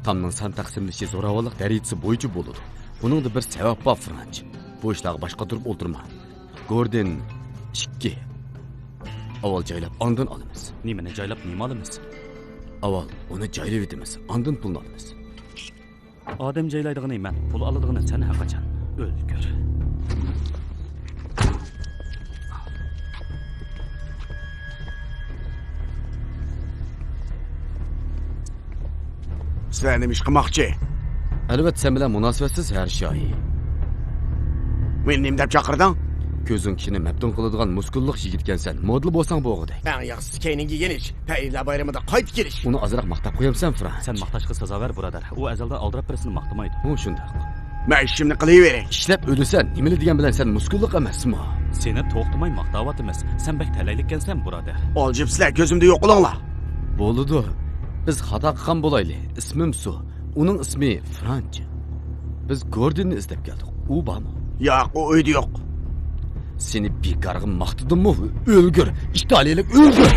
تامنىڭ سان تەقسىملىشى زوراۋانلىق دەرىجىسى بويىچە بولىدۇ. بۇنىڭدا بىر سەۋەب بار، فرانچ. بۇ ئىشلارغا باش قاتۇرۇپ ئولتۇرما. گوردىن ئىككى. ئاۋۋال جايلاپ، ئاندىن ئالىمىز. نېمىنى جايلاپ، نېمە ئالىمىز؟ ئاۋۋال ئۇنى جايلىۋېتىمىز، ئاندىن پۇلنى ئالىمىز. ئادەم جايلايدىغىنى مەن، پۇل ئالىدىغىنى سەن ھەرقاچان. ئۆلگۈر. سىلەر نېمە ئىش قىلماقچى؟ ئەلۋەتتە، سەن بىلەن مۇناسىۋەتسىز، ھەر شايى. مېنى نېمە دەپ چاقىردىڭ؟ كۆزۈڭ كىشىنى مەپتۇن قىلىدىغان مۇسكۇللۇق يىگىتكەنسەن، مودېل بولساڭ بولغۇدەك. ئەڭ ياخشىسى كەينىڭگە يېنىش، پەرىلەر بايرىمىدا قايتا كېلىش. ئۇنى ئازراق ماقتاپ قويامسەن، فرانچ؟ سەن ماقتاشقا سازاۋەر، بۇرادەر. ئۇ ئەزەلدىن ئالدىراپ بىرسىنى ماختىمايدۇ. ئۇ شۇنداق. مەن ئىشىمنى قىلىۋېرەي. ئىشلەپ ئۆلىسەن، نېمىلا دېگەن بىلەن سەن مۇسكۇللۇق ئەمەسمۇ؟ سېنى توختىماي ماختاۋاتىمىز. سەن بەك تەلەيلىككەنسەن، بۇرادەر. ئالجىپ سىلەر، كۆزۈمدىن يوقىلىڭلار. بولىدۇ. بىز خاتا قىلغان بولايلى. ئىسمىم سۇ. ئۇنىڭ ئىسمى فرانچ. بىز گوردىننى ئىزدەپ كەلدۇق. ئۇ بارمۇ؟ ياق، ئۇ ئۆيدە يوق. سېنى بىكارغا ماختىدىممۇ؟ ئۆلگۈر، ئىتالىيەلىك ئۆلگۈر!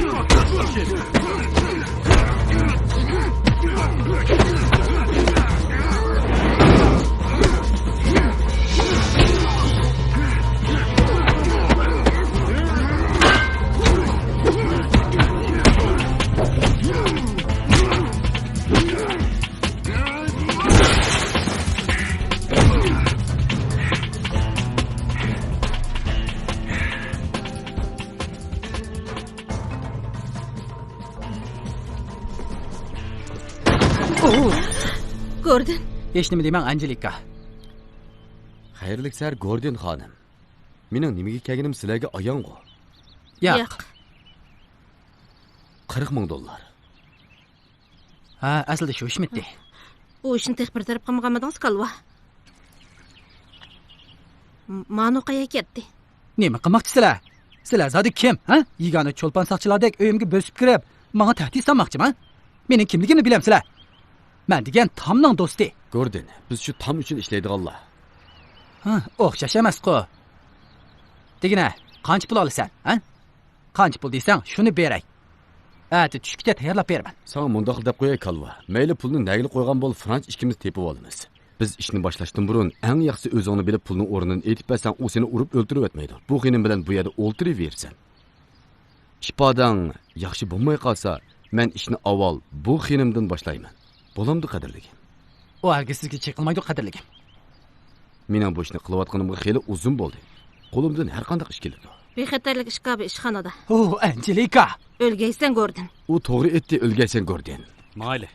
گوردىن. ھېچنېمە دېمەڭ، ئانژېلىكا. خەيرلىك سەھەر، گوردىن خانىم. مېنىڭ نېمىگە كەلگىنىم سىلەرگە ئايانغۇ؟ ياق. ياق. قىرىق مىڭ دوللار. ھە، ئەسلىدە شۇ ئىشمىتى؟ ئۇ ئىشنى تېخى بىر تەرەپ قىلمىغانمىدىڭىز، كالۋا؟ م-، مانۇ قەيەرگە كەتتى؟ نېمە قىلماقچىسىلەر؟ سىلەر زادى كىم، ھە؟ يېگانە چولپان ساقچىلاردەك ئۆيۈمگە بۆسۈپ كىرىپ، ماڭا تەھدىت سالماقچىمۇ؟ مېنىڭ كىملىكىمنى بىلەمسىلەر؟ مەن دېگەن تامنىڭ دوستى. گوردىن، بىز شۇ تام ئۈچۈن ئىشلەيدىغانلار. ھە، ئوخشاش ئەمەسقۇ. دېگىنە، قانچە پۇل ئالىسەن، ھە؟ قانچە پۇل دېسەڭ، شۇنى بېرەي. ئەتە چۈشكىچە تەييارلاپ بېرىمەن. ساڭا مۇنداق دەپ قوياي، كالۋا. مەيلى پۇلنى نەگىلا قويغان بول، فرانچ ئىككىمىز تېپىۋالىمىز. بىز ئىشنى باشلاشتىن بۇرۇن، ئەڭ ياخشىسى ئۆزۈڭنى بىلىپ، پۇلنىڭ ئورنىنى ئېيتىپ بەرسەڭ، ئۇ سېنى ئۇرۇپ ئۆلتۈرۈۋەتمەيدۇ. بۇ خېنىم بىلەن بۇ يەردە ئولتۇرۇۋېرىسەن. ئىپادەڭ ياخشى بولماي قالسا، مەن ئىشنى ئاۋۋال بۇ خېنىمدىن باشلايمەن. بولامدۇ، قەدىرلىكىم؟ ئۇ ھەرگىز سىزگە چېقىلمايدۇ، قەدىرلىكىم. مېنىڭ بۇ ئىشنى قىلىۋاتقىنىمغا خېلى ئۇزۇن بولدى. قولۇمدىن ھەر قانداق ئىش كېلىدۇ. بىخەتەرلىك ئىشكاپى ئىشخانىدا. ئۇ، ئانژېلىكا! ئۆلگەيسەن، گوردىن. ئۇ توغرا ئېيتتى، ئۆلگەيسەن، گوردىن. مايلى.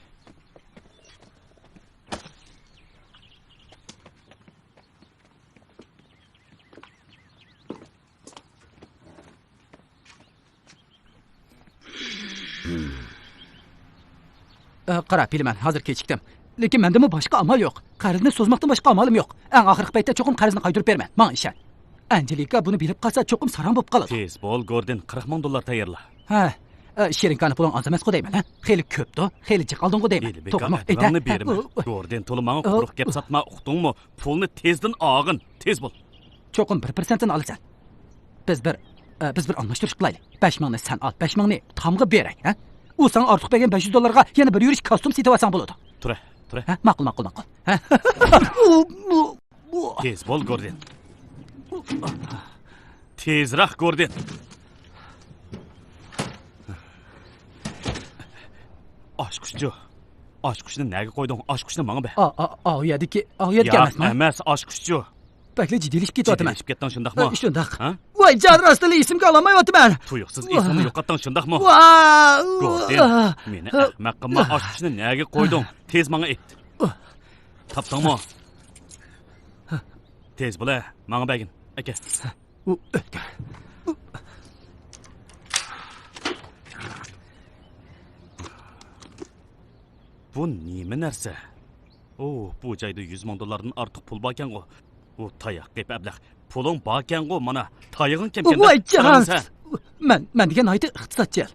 ئە، قارا، بىلىمەن، ھازىر كېچىكتىم. لېكىن مەندىمۇ باشقا ئامال يوق. قەرزنى سوزماقتىن باشقا ئامالىم يوق. ئەڭ ئاخىرقى پەيتتە چوقۇم قەرزنى قايتۇرۇپ بېرىمەن. ماڭا ئىشەن. ئانژېلىكا بۇنى بىلىپ قالسا، چوقۇم ساراڭ بولۇپ قالىدۇ. تېز بول، گوردىن، قىرىق مىڭ دوللار تەييارلا. ھە، ئە، شېرىنكانى پۇلۇڭ ئاز ئەمەسقۇ دەيمەن، ھە؟ خېلى كۆپتۇ، خېلى جىق ئالدىڭغۇ دەيمەن. ئېلى بېكا توغرىمۇ؟ ئەتىرىڭنى بېرىمەن. ئۇ، ئۇ. گوردىن، تولا ماڭا ئۇ. قۇرۇق گەپ ساتما، ئۇقتۇڭمۇ؟ پۇلنى تېزدىن ئالغىن، تېز بول. چوقۇم بىر پىرسەنتتىن ئالىسەن. بىز بىر، ئە، بىز بىر ئالماشتۇرۇش قىلايلى. بەش مىڭنى سەن ئال، بەش مىڭنى تامغا بېرەي، ھە؟ ئۇ ساڭا ئارتۇق بەرگەن بەش يۈز دوللارغا يەنە بىر يۈرۈش كاستيۇم سېتىۋالساڭ بولىدۇ. تۇرە، تۇرە. ھە، ماقۇل، ماقۇل، ماقۇل. ھە؟ تېز بول، گوردىن. تېزراق، گوردىن. ئاچقۇچچۇ. ئاچقۇچنى نەگە قويدۇڭ؟ ئاچقۇچنى ماڭا بەر. ئا، ئا، ئا، ئۇ يەردىكى، ئا، ئۇ يەردىكى ياق، ئەمەسمۇ؟ ئەمەس، ئاچقۇچچۇ. بەكلا جىددىيلىشىپ كېتىۋاتىمەن. جىددىيلىشىپ كەتتىڭ، شۇنداقمۇ؟ ئە، شۇنداق. ھە؟ ۋاي جان، راستلا ئېسىمگە ئالالمايۋاتىمەن. تۇيۇقسىز ئېسىڭنى يوقاتتىڭ، شۇنداقمۇ؟ ۋا-، گوردىن، مېنى ئەخمەق قىلما، ئاچقۇچنى نەگە قويدۇڭ؟ تېز ماڭا ئېيت. تاپتىڭمۇ؟ تېز بولە، ماڭا بەرگىن، ئاكا. ئۇ ئۆتكەن. بۇ نېمە نەرسە؟ ئۇ، بۇ جايدا يۈز مىڭ دوللاردىن ئارتۇق پۇل باركەنغۇ؟ ئۇ تاياق قېپى ئەبلەخ. پۇلۇڭ باركەنغۇ، مانا، تايىقىڭ كەمكەن-دە. ۋاي جاھان! قاراڭسە. مەن، مەن دېگەن ناھايىتى ئىقتىسادچىل.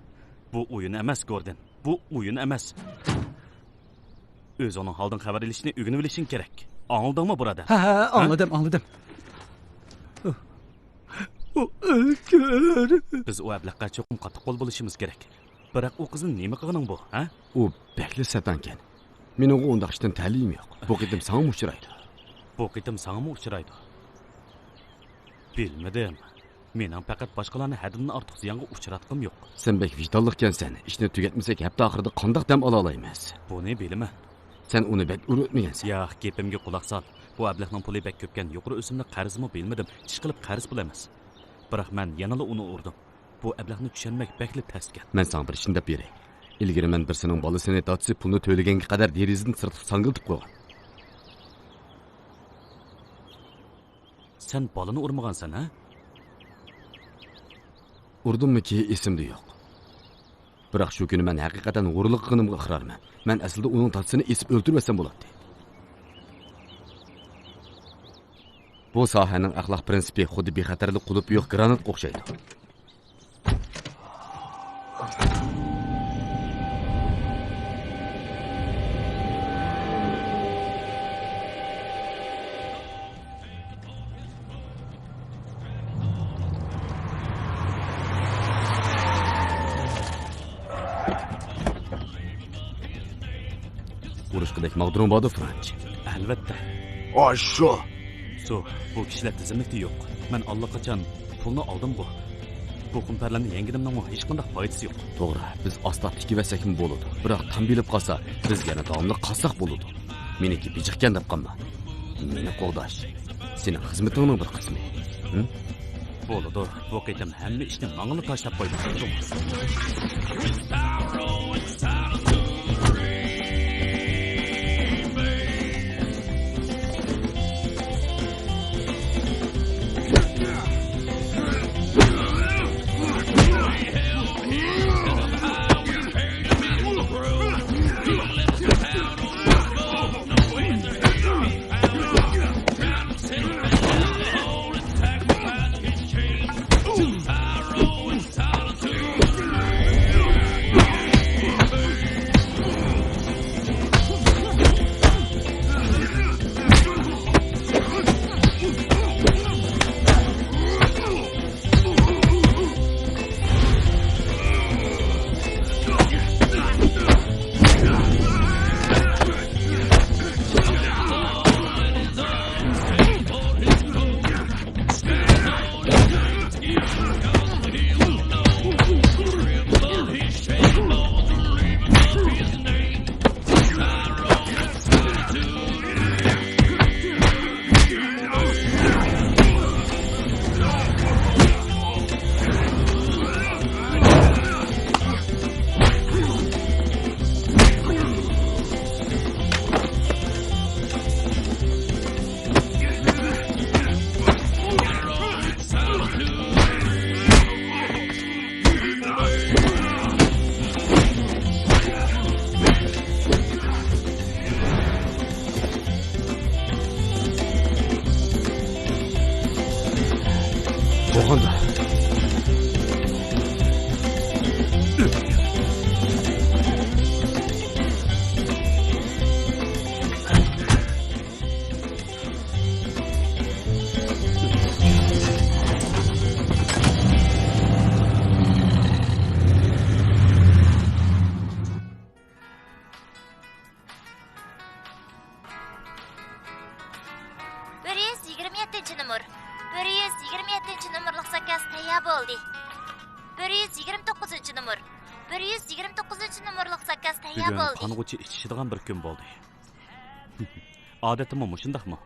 بۇ ئويۇن ئەمەس، گوردىن. بۇ ئويۇن ئەمەس. ئۆزۈڭنىڭ ھالدىن خەۋەر ئېلىشنى ئۆگىنىۋېلىشىڭ كېرەك. ئاڭلىدىڭمۇ، بۇرادەر؟ ھە، ھە، ھە؟ ئاڭلىدىم، ئاڭلىدىم. ئۇ ئۆلگەن. بىز ئۇ ئەبلەخقە چوقۇم قاتتىق قول بولۇشىمىز كېرەك. بىراق ئۇ قىزنى نېمە قىلغىنىڭ بۇ، ھە؟ ئۇ بەكلا سەپەڭكەن. مېنىڭغۇ ئۇنداق ئىشتىن تەلىيىم يوق. بۇ قېتىم ساڭىمۇ ئۇچرايدۇ. بۇ قېتىم ساڭىمۇ ئۇچرايدۇ. بىلمىدىم. مېنىڭ پەقەت باشقىلارنى ھەددىدىن ئارتۇق زىيانغا ئۇچراتقۇم يوق. سەن بەك ۋىجدانلىقكەنسەن. ئىشنى تۈگەتمىسەك، ھەپتە ئاخىرىدا قانداق دەم ئالالايمىز؟ بۇنى بىلىمەن. سەن ئۇنى بەك ئۇرۇۋەتمىگەنسەن. ياق، گېپىمگە قۇلاق سال. بۇ ئەبلەخنىڭ پۇلى بەك كۆپكەن، يۇقىرى ئۆسۈملۈك قەرزمۇ بىلمىدىم. ئىشقىلىپ قەرز پۇل ئەمەس. بىراق مەن يەنىلا ئۇنى ئۇردۇم. بۇ ئەبلەخنى چۈشەنمەك بەكلا تەسكەن. مەن ساڭا بىر ئىشنى دەپ بېرەي. ئىلگىرى مەن بىرسىنىڭ بالىسىنى دادىسى پۇلنى تۆلىگەنگە قەدەر دېرىزىدىن سىرتقا ساڭگىلىتىپ قويغان. سەن بالىنى ئۇرمىغانسەن، ھە؟ ئۇردۇممىكى، ئېسىمدە يوق. بىراق شۇ كۈنى مەن ھەقىقەتەن ھورلىغىنىمغا ئىقرارمەن. مەن ئەسلىدە ئۇنىڭ دادىسىنى ئېسىپ ئۆلتۈرۈۋەتسەم بولاتتى. بۇ ساھەنىڭ ئەخلاق پىرىنسىپى خۇددى بىخەتەرلىك قۇلۇپى يوق گراناتقا ئوخشايدۇ. ئۇرۇشقىدەك ماغدۇرۇڭ باردۇ، فرانچ. ئەلۋەتتە. ئاشۇ. سۇ، بۇ كىشىلەر تىزىملىكتە يوق. مەن ئاللىقاچان پۇلنى ئالدىمغۇ. بۇ قۇمپەرلەرنى يەڭگىنىمنىڭمۇ ھېچقانداق پايدىسى يوق. توغرا، بىز ئاستا تىكىۋەتسەكمۇ بولىدۇ. بىراق تام بىلىپ قالسا، بىز يەنە داۋاملىق قالساق بولىدۇ. مېنىڭكى بېجىقكەن دەپ قالما. مېنى قوغداش سېنىڭ خىزمىتىڭنىڭ بىر قىسمى. ھىم؟ بولىدۇ، بۇ قېتىم ھەممە ئىشنى ماڭىلا تاشلاپ قويدۇڭ. بولغاندا. بىر يۈز يىگىرمە يەتتىنچى نومۇر. بىر يۈز يىگىرمە يەتتىنچى نومۇرلۇق زاكاز تەييار بولدى. بىر يۈز يىگىرمە توققۇزىنچى نومۇر. بىر يۈز يىگىرمە توققۇزىنچى نومۇرلۇق زاكاز تەييار بۈگۈن بولدى. قانغۇچە ئىچىشىدىغان بىر كۈن بولدى. ئادەتتىمۇ مۇشۇنداقمۇ؟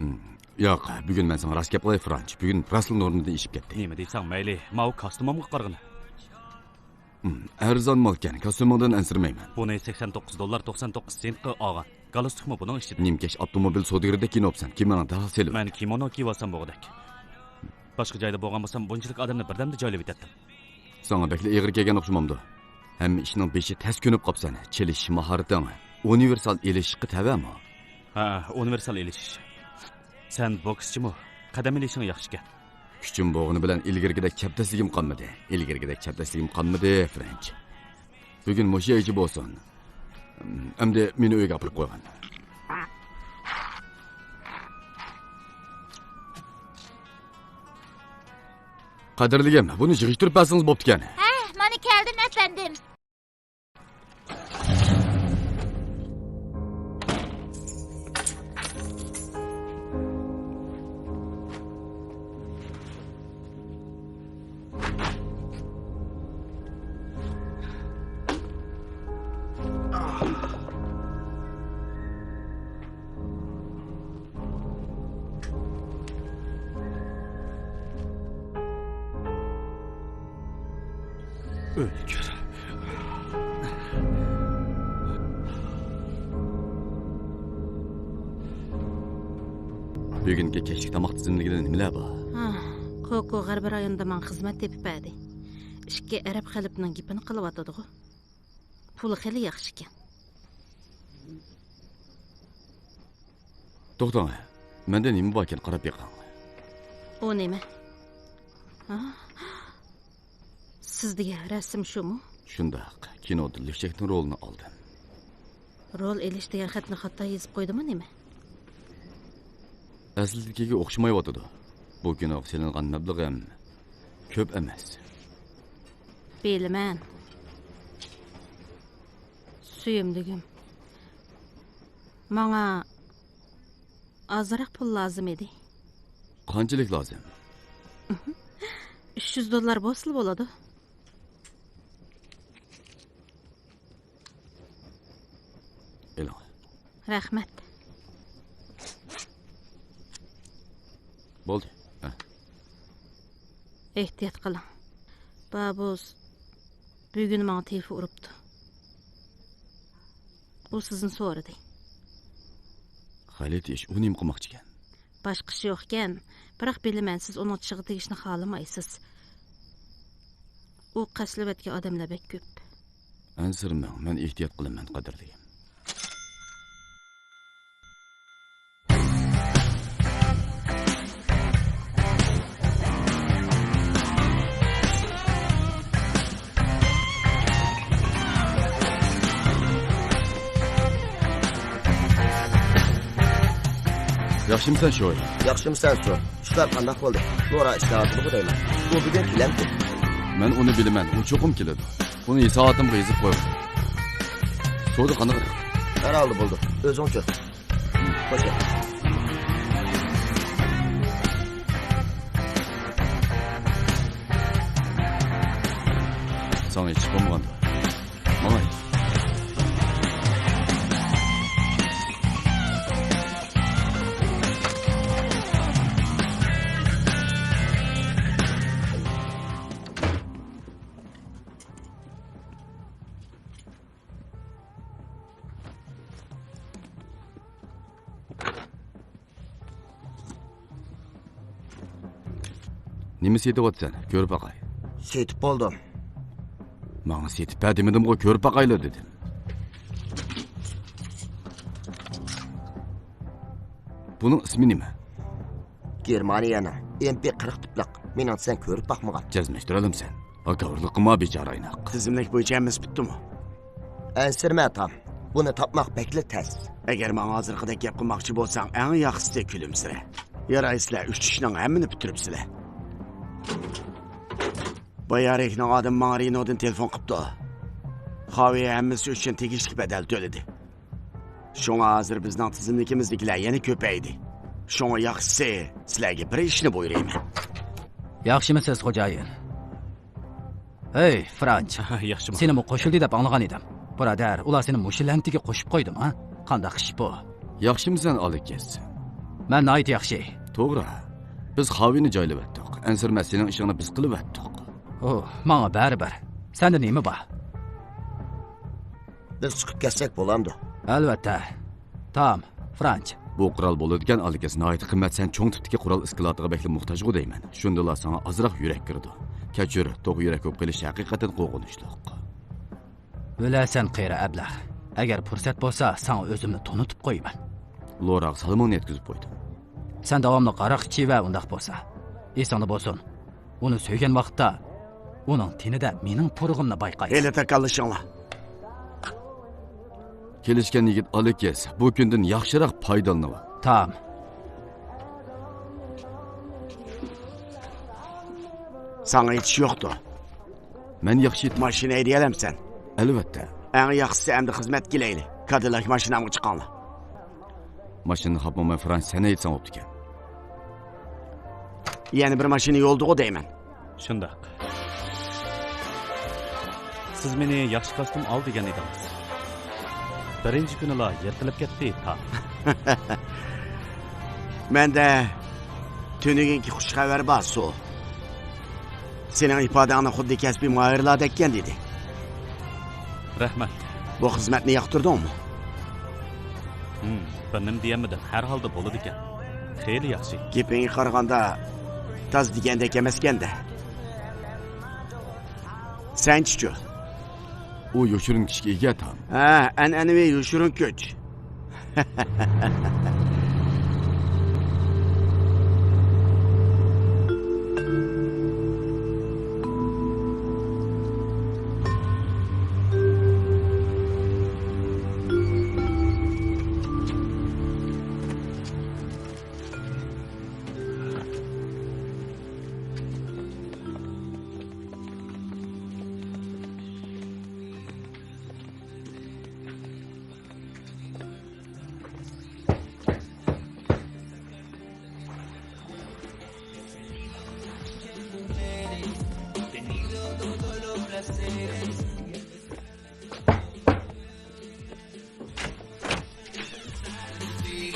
ھىم. ياق، بۈگۈن مەن ساڭا راست گەپ قىلاي، فرانچ. بۈگۈن راستلا نورمىدىن ئېشىپ كەتتى. نېمە دەيسەڭ، مەيلى. ماۋۇ كاستيۇمۇمغا قارىغىنا. ھىم، ئەرزان مالكەن، كاستيۇمۇڭدىن ئەنسىرىمەيمەن. بۇنى سەكسەن توققۇز دوللار توقسان توققۇز سېنتقا ئالغان. گالستۇكمۇ بۇنىڭ ئىچىدە. نىمكەش ئاپتوموبىل سودىگىرىدەك كىيىنىۋاپسەن، كىيىمىڭنى دەرھال سېلىۋەت. مەن كىمونو كىيىۋالسام بولغۇدەك. باشقا جايدا بولغان بولسام، بۇنچىلىك ئادەمنى بىردەمدە جايلىۋېتەتتىم. ساڭا بەكلا ئېغىر كەلگەن ئوخشىمامدۇ؟ ھەممە ئىشنىڭ بېشى تەس كۆنۈپ قاپسەن. چېلىش ماھارىتىڭ ئۇنىۋېرسال ئېلىشىشقا تەۋەمۇ؟ ھە، ئۇنىۋېرسال ئېلىشىش. سەن بوكسچىمۇ؟ قەدەم ئېلىشىڭ ياخشىكەن. كۈچۈم بولغىنى بىلەن ئىلگىرىكىدەك چەبدەسلىكىم قالمىدى. ئىلگىرىكىدەك چەبدەسلىكىم قالمىدى، فرېنچ. بۈگۈن مۇشۇ يەرگىچە بولسۇن. ئەمدى مېنى ئۆيگە ئاپىرىپ قويغىن. قەدىرلىكىم، بۇنى يىغىشتۇرۇپ بەرسىڭىز بوپتىكەن. ھە، مانا كەلدىم، ئەپەندىم. ئۆلگۈر. بۈگۈنكى كەچلىك تاماق تىزىملىكىدە نېمىلەر بار؟ ھا، كوكو غەربىي رايوندا ماڭا خىزمەت تېپىپ بەردى. ئىككى ئەرەب خەلپىنىڭ گېپىنى قىلىۋاتىدىغۇ. پۇلى خېلى ياخشىكەن. توختاڭ، مەندە نېمە باركەن، قاراپ بېقىڭ. ئۇ نېمە؟ ھا؟ سىز دېگەن رەسىم شۇمۇ؟ شۇنداق، كىنودا لۈكچەكنىڭ رولىنى ئالدىم. رول ئېلىش دېگەن خەتنى خاتا يېزىپ قويدىمۇ نېمە؟ ئەسلىدىكىگە ئوخشىمايۋاتىدۇ. بۇ كىنوغا سېلىنغان مەبلىغىم كۆپ ئەمەس. بىلىمەن. سۆيۈملۈكۈم. ماڭا ئازراق پۇل لازىم ئىدى. قانچىلىك لازىم؟ ئۈچ يۈز دوللار بولسىلا بولىدۇ. ئېلىڭ. رەھمەت. بولدى. ھە. ئېھتىيات قىلىڭ. بابۇس بۈگۈن ماڭا تېلېفون ئۇرۇپتۇ. ئۇ سىزنى سورىدى. غەلىتە ئىش، ئۇ نېمە قىلماقچىكەن؟ باشقا ئىش يوقكەن، بىراق بىلىمەن، سىز ئۇنىڭ چىشىغا تېگىشنى خالىمايسىز. ئۇ قەستلەۋەتكەن ئادەملەر بەك كۆپ. ئەنسىرىمەڭ، مەن ئېھتىيات قىلىمەن، قەدىرلىكىم. ياخشىمۇسەن، شوي؟ ياخشىمۇسەن، سۇ؟ ئىشلار قانداق بولدى؟ نورا ئىشلەۋاتىدىغۇ دەيمەن. ئۇ بۈگۈن كېلەمتى؟ مەن ئۇنى بىلىمەن، ئۇ چوقۇم كېلىدۇ. ئۇنى ھېساباتىمغا يېزىپ قويغىن. سودا قانداق؟ ھەر ھالدا بولىدۇ. ئۆزۈڭچۇ؟ خوش گەپ. ساڭا ھېچ بولمىغاندا. ماڭاي. نېمە سېتىۋاتىسەن؟ كۆرۈپ باقاي. سېتىپ بولدۇم. ماڭا سېتىپ بەر دېمىدىمغۇ، كۆرۈپ باقايلا دېدىم. بۇنىڭ ئىسمى نېمە؟ گېرمانىيەنىڭ ئېم پى قىرىق تىپلىق. مېنىڭچە سەن كۆرۈپ باقمىغان. جەزملەشتۈرەلەمسەن؟ ھاكاۋۇرلۇق قىلما، بىچارە ئايناق. تىزىملىك بويىچە ھەممىسى پۈتتىمۇ؟ ئەنسىرىمە، تام. بۇنى تاپماق بەكلا تەس. ئەگەر ماڭا ھازىرقىدەك گەپ قىلماقچى بولساڭ، ئەڭ ياخشىسى كۈلۈمسىرە. يارايسىلەر، ئۈچ ئىشنىڭ ھەممىنى پۈتتۈرۈپسىلەر. بايارىكنىڭ ئادىمى ماڭا رېنودىن تېلېفون قىپتۇ. خاۋى ھەممىسى ئۈچۈن تېگىشلىك بەدەل تۆلىدى. شۇڭا ھازىر بىزنىڭ تىزىملىكىمىزدىكىلەر يەنە كۆپەيدى. شۇڭا ياخشىسى، سىلەرگە بىر ئىشنى بۇيرۇيمەن. ياخشىمۇسىز، خوجايىن؟ ھەي، فرانچ. ياخشىمۇ؟ سېنىمۇ قوشۇلدى دەپ ئاڭلىغان ئىدىم. بۇرادەر، ئۇلار سېنى مۇشۇ لەنتىگە قوشۇپ قويدىمۇ، ھە؟ قانداق ئىش بۇ؟ ياخشىمۇسەن، ئالېكس؟ مەن ناھايىتى ياخشى. توغرا. بىز خاۋىنى جايلىۋەتتۇق. ئەنسىرىمە، سېنىڭ ئىشىڭنى بىز قىلىۋەتتۇق. ئۇھ، ماڭا بەرىبىر. سەندە نېمە بار؟ بىز چىقىپ كەتسەك بولامدۇ؟ ئەلۋەتتە. تام، فرانچ. بۇ قورال بولىدىكەن، ئالېكس، ناھايىتى قىممەت، سەن چوڭ تىپتىكى قورال ئىسكىلاتىغا بەكلا موھتاجغۇ دەيمەن. شۇندىلا ساڭا ئازراق يۈرەك كىرىدۇ. كەچۈر، توق يۈرەك بولۇپ قېلىش ھەقىقەتەن قورقۇنچلۇق. بىلەسەن، قېرى ئەبلەخ، ئەگەر پۇرسەت بولسا، ساڭا ئۆزۈمنى تونۇتۇپ قويىمەن. لوراغا سالىمىڭنى يەتكۈزۈپ قويدۇم. سەن داۋاملىق ھاراق ئىچىۋەر ئۇنداق بولسا. ئېسىڭدە بولسۇن، ئۇنى سۆيگەن ۋاقىتتا ئۇنىڭ تېنىدە مېنىڭ پۇرىقىمنى بايقايسەن. ھېلى تاكاللىشىڭلار. كېلىشكەن يىگىت ئالېكس، بۇ كۈندىن ياخشىراق پايدىلىنىۋال. تام. ساڭا ئېيتىش يوقتۇ. مەن ياخشى ئېيتىمەن. ماشىنا ھەيدىيەلەمسەن؟ ئەلۋەتتە. ئەڭ ياخشىسى ئەمدى خىزمەتكە كېلەيلى. كادىلاك ماشىنامغا چىقىڭلار. ماشىنىنى خاپمۇ مەن فرانس سەن ھەيدىسەڭ بوپتىكەن. يەنە بىر ماشىنا يولدىغۇ دەيمەن. شۇنداق. سىز مېنى ياخشى كاستيۇم ئال دېگەن ئىدىڭىز. بىرىنچى كۈنىلا يىرتىلىپ كەتتى، تا. مەندە تۈنۈگۈنكى خۇش خەۋەر بار، سو. سېنىڭ ئىپادەڭنى خۇددى كەسپىي ماھىرلاردەككەن دېدى. رەھمەت. بۇ خىزمەتنى ياقتۇردۇڭمۇ؟ ھىم، بىر نېمە دېيەلمىدىم. ھەر ھالدا بولىدىكەن. خېلى ياخشى. گېپىڭگە قارىغاندا، تاز دېگەندەك ئەمەسكەن-دە. سەنچىچۇ؟ ئۇ يوشۇرۇن كۈچكە ئىگە، تام. ھە، ئەنئەنىۋى يوشۇرۇن كۈچ.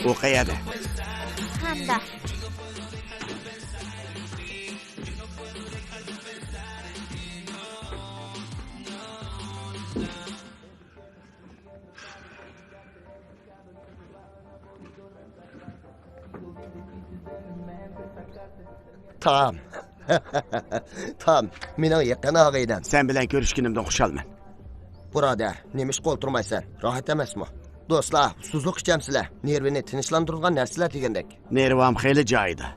ئۇ قەيەردە؟ خاندا. تام. تام، مېنىڭ يېقىن ئاغىنەم. سەن بىلەن كۆرۈشكىنىمدىن خۇشالمەن. بۇرادەر، نېمىشقا ئولتۇرمايسەن؟ راھەت ئەمەسمۇ؟ دوستلار، ئۇسسۇزلۇق ئىچەمسىلەر؟ نېرۋىنى تىنچلاندۇرىدىغان نەرسىلەر دېگەندەك. نېرۋام خېلى جايىدا.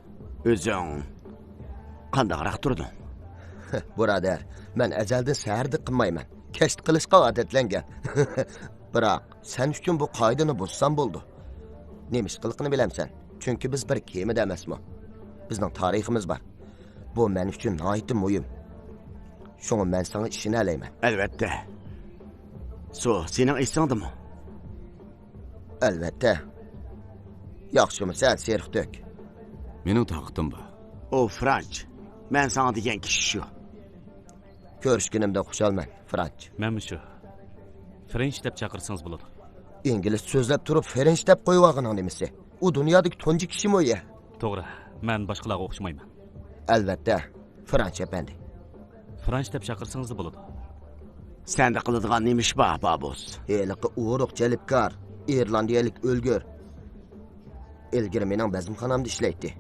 ئۆزۈڭ قانداقراق تۇردۇڭ؟ بۇرادەر، مەن ئەزەلدىن سەھەردە قىلمايمەن. كەچتە قىلىشقا ئادەتلەنگەن. بىراق، سەن ئۈچۈن بۇ قائىدىنى بۇزسام بولىدۇ. نېمە ئىش قىلىقىنى بىلەمسەن؟ چۈنكى بىز بىر كېمىدە ئەمەسمۇ؟ بىزنىڭ تارىخىمىز بار. بۇ مەن ئۈچۈن ناھايىتى مۇھىم. شۇڭا مەن ساڭا ئىشىنەلەيمەن. ئەلۋەتتە. سۇ سېنىڭ ئېسىڭدىمۇ؟ ئەلۋەتتە. ياخشىمۇسەن، سېرىق تۆك؟ مېنىڭ تاقىتىم بار. ئۇ فرانچ. مەن ساڭا دېگەن كىشى شۇ. كۆرۈشكىنىمدىن خۇشالمەن، فرانچ. مەنمۇ شۇ. فرېنچ دەپ چاقىرسىڭىز بولىدۇ. ئىنگلىزچە سۆزلەپ تۇرۇپ، فرېنچ دەپ قويۇۋالغىنىڭ نېمىسى؟ ئۇ دۇنيادىكى تۇنجى كىشىمۇ يە. توغرا، مەن باشقىلارغا ئوخشىمايمەن. ئەلۋەتتە، فرانچ ئەپەندى. فرانچ دەپ چاقىرسىڭىزلا بولىدۇ. سەندە قىلىدىغان نېمە ئىش بار، بابۇس؟ ھېلىقى ئورۇق جەلپكار، ئىرلاندىيەلىك ئۆلگۈر. ئىلگىرى مېنىڭ بەزمىخانامدا ئىشلەيتتى.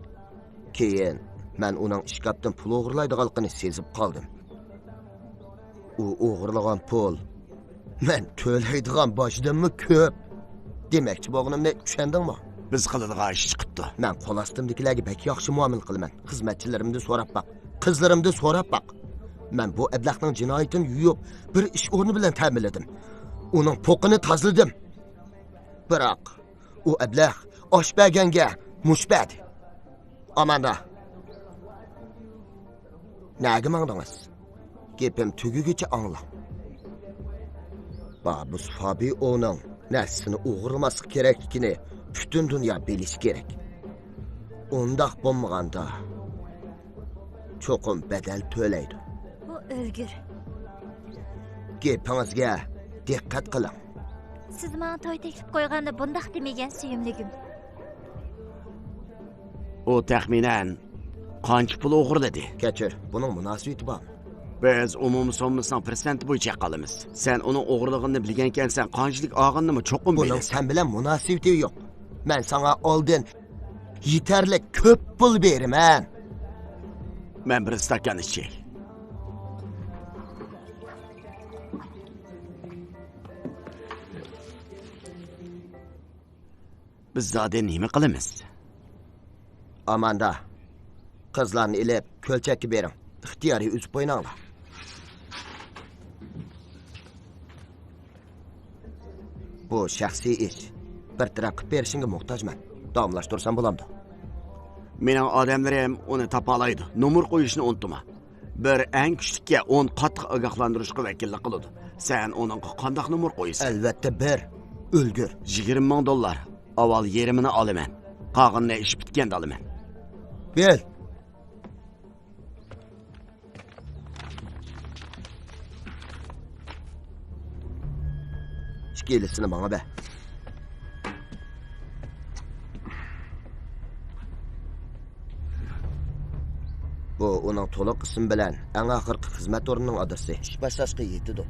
كېيىن مەن ئۇنىڭ ئىشكاپتىن پۇل ئوغرىلايدىغانلىقىنى سېزىپ قالدىم. ئۇ ئوغرىلىغان پۇل مەن تۆلەيدىغان باجدىنمۇ كۆپ. دېمەكچى بولغىنىمنى چۈشەندىڭمۇ؟ بىز قىلىدىغان ئىش چىقىپتۇ. مەن قول ئاستىمدىكىلەرگە بەك ياخشى مۇئامىلە قىلىمەن. خىزمەتچىلىرىمدىن سوراپ باق. قىزلىرىمدىن سوراپ باق. مەن بۇ ئەبلەخنىڭ جىنايىتىنى يۇيۇپ، بىر ئىش ئورنى بىلەن تەمىنلىدىم. ئۇنىڭ پوقىنى تازىلىدىم. بىراق، ئۇ ئەبلەخ ئاش بەرگەنگە مۇش بەردى. ئاماندا. نەگە ماڭدىڭىز؟ گېپىم تۈگىگۈچە ئاڭلاڭ. بابۇس فابىئونىڭ نەرسىسىنى ئوغرىلىماسلىق كېرەكلىكىنى پۈتۈن دۇنيا بىلىشى كېرەك. ئۇنداق بولمىغاندا، چوقۇم بەدەل تۆلەيدۇ. بۇ ئۆلگۈر. گېپىڭىزگە دىققەت قىلىڭ. سىز ماڭا توي تەكلىپ قويغاندا بۇنداق دېمىگەن، سۆيۈملۈكۈم. ئۇ تەخمىنەن قانچە پۇل ئوغرىلىدى؟ كەچۈر، بۇنىڭ مۇناسىۋىتى بارمۇ؟ بىز ئومۇمىي سوممىسىنىڭ پىرسەنتى بويىچە ھەق ئالىمىز. سەن ئۇنىڭ ئوغرىلىغىنىنى بىلگەنكەنسەن، قانچىلىك ئالغىنىنىمۇ چوقۇم بۇنىڭ بىلىسەن. سەن بىلەن مۇناسىۋىتى يوق. مەن ساڭا ئالدىن يېتەرلىك كۆپ پۇل بېرىمەن. مەن بىر ئىستاكان ئىچەي. بىز زادى نېمە قىلىمىز؟ ئاماندا، قىزلارنى ئېلىپ، كۆلچەككە بېرىڭ. ئىختىيارىي ئۈزۈپ ئويناڭلار. بۇ شەخسىي ئىش. بىر تەرەپ قىلىپ بېرىشىڭگە موھتاجمەن. داۋاملاشتۇرسام بولامدۇ؟ مېنىڭ ئادەملىرىم ئۇنى تاپالايدۇ. نومۇر قويۇشنى ئۇنتۇما. بىر ئەڭ كۈچلۈككە ئون قاتتىق ئاگاھلاندۇرۇشقا ۋەكىللىك قىلىدۇ. سەن ئۇنىڭغا قانداق نومۇر قويىسەن؟ ئەلۋەتتە بىر. ئۆلگۈر. يىگىرمە مىڭ دوللار. ئاۋۋال يېرىمىنى ئالىمەن. قالغىنىنى ئىش پۈتكەندە ئالىمەن. بىل. ئىككىلىسىنى ماڭا بەر. بۇ ئۇنىڭ تولۇق ئىسمى بىلەن ئەڭ ئاخىرقى خىزمەت ئورنىنىڭ ئادرېسى. ئىش باشلاشقا يېتىدۇ.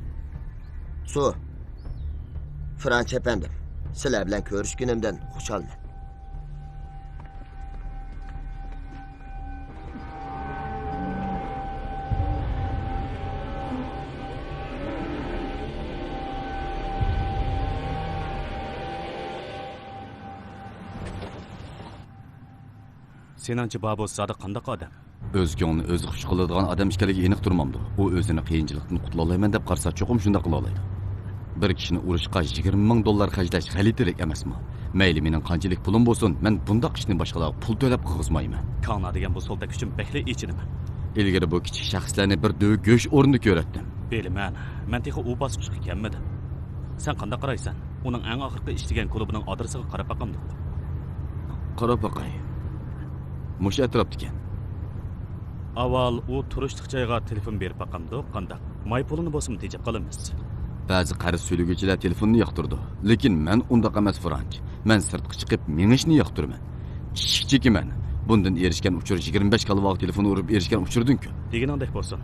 سۇ، فرانچ ئەپەندىم، سىلەر بىلەن كۆرۈشكىنىمدىن خۇشالمەن. سېنىڭچە بابۇس زادى قانداق ئادەم؟ ئۆز كۆڭلىنى ئۆزى خۇش قىلىدىغان ئادەم ئىكەنلىكى ئېنىق تۇرمامدۇ؟ ئۇ ئۆزىنى قىيىنچىلىقتىن قۇتۇلالايمەن دەپ قارىسا، چوقۇم شۇنداق قىلالايدۇ. بىر كىشىنى ئۇرۇشقا يىگىرمە مىڭ دوللار خەجلەش غەلىتىلىك ئەمەسمۇ؟ مەيلى مېنىڭ قانچىلىك پۇلۇم بولسۇن، مەن بۇنداق ئىشنى باشقىلارغا پۇل تۆلەپ قىلغۇزمايمەن. كاڭنا دېگەن بۇ سولدەك ئۈچۈن بەكلا ئېچىنىمەن. ئىلگىرى بۇ كىچىك شەخسلەرنى بىر دۆۋە گۆش ئورنىدا كۆرەتتىم. بىلىمەن، مەن تېخى ئۇ باسقۇچقا كەلمىدىم. سەن قانداق قارايسەن؟ ئۇنىڭ ئەڭ ئاخىرقى ئىشلىگەن كۇلۇبىنىڭ ئادرېسىغا قاراپ باقامدۇق؟ قاراپ باقاي. مۇشۇ ئەتراپتىكەن. ئاۋۋال ئۇ تۇرۇشلۇق جايغا تېلېفون بېرىپ باقامدۇق، قانداق؟ ماي پۇلىنى بولسىمۇ تېجەپ قالىمىز. بەزى قەرز سۈلىگۈچىلەر تېلېفوننى ياقتۇرىدۇ، لېكىن مەن ئۇنداق ئەمەس، فرانچ. مەن سىرتقا چىقىپ مېڭىشنى ياقتۇرىمەن. ئىشىك چېكىمەن. بۇندىن ئېرىشكەن ئۇچۇر يىگىرمە بەش كالۋاغا تېلېفون ئۇرۇپ ئېرىشكەن ئۇچۇردىن كۆپ. دېگىنىڭدەك بولسۇن.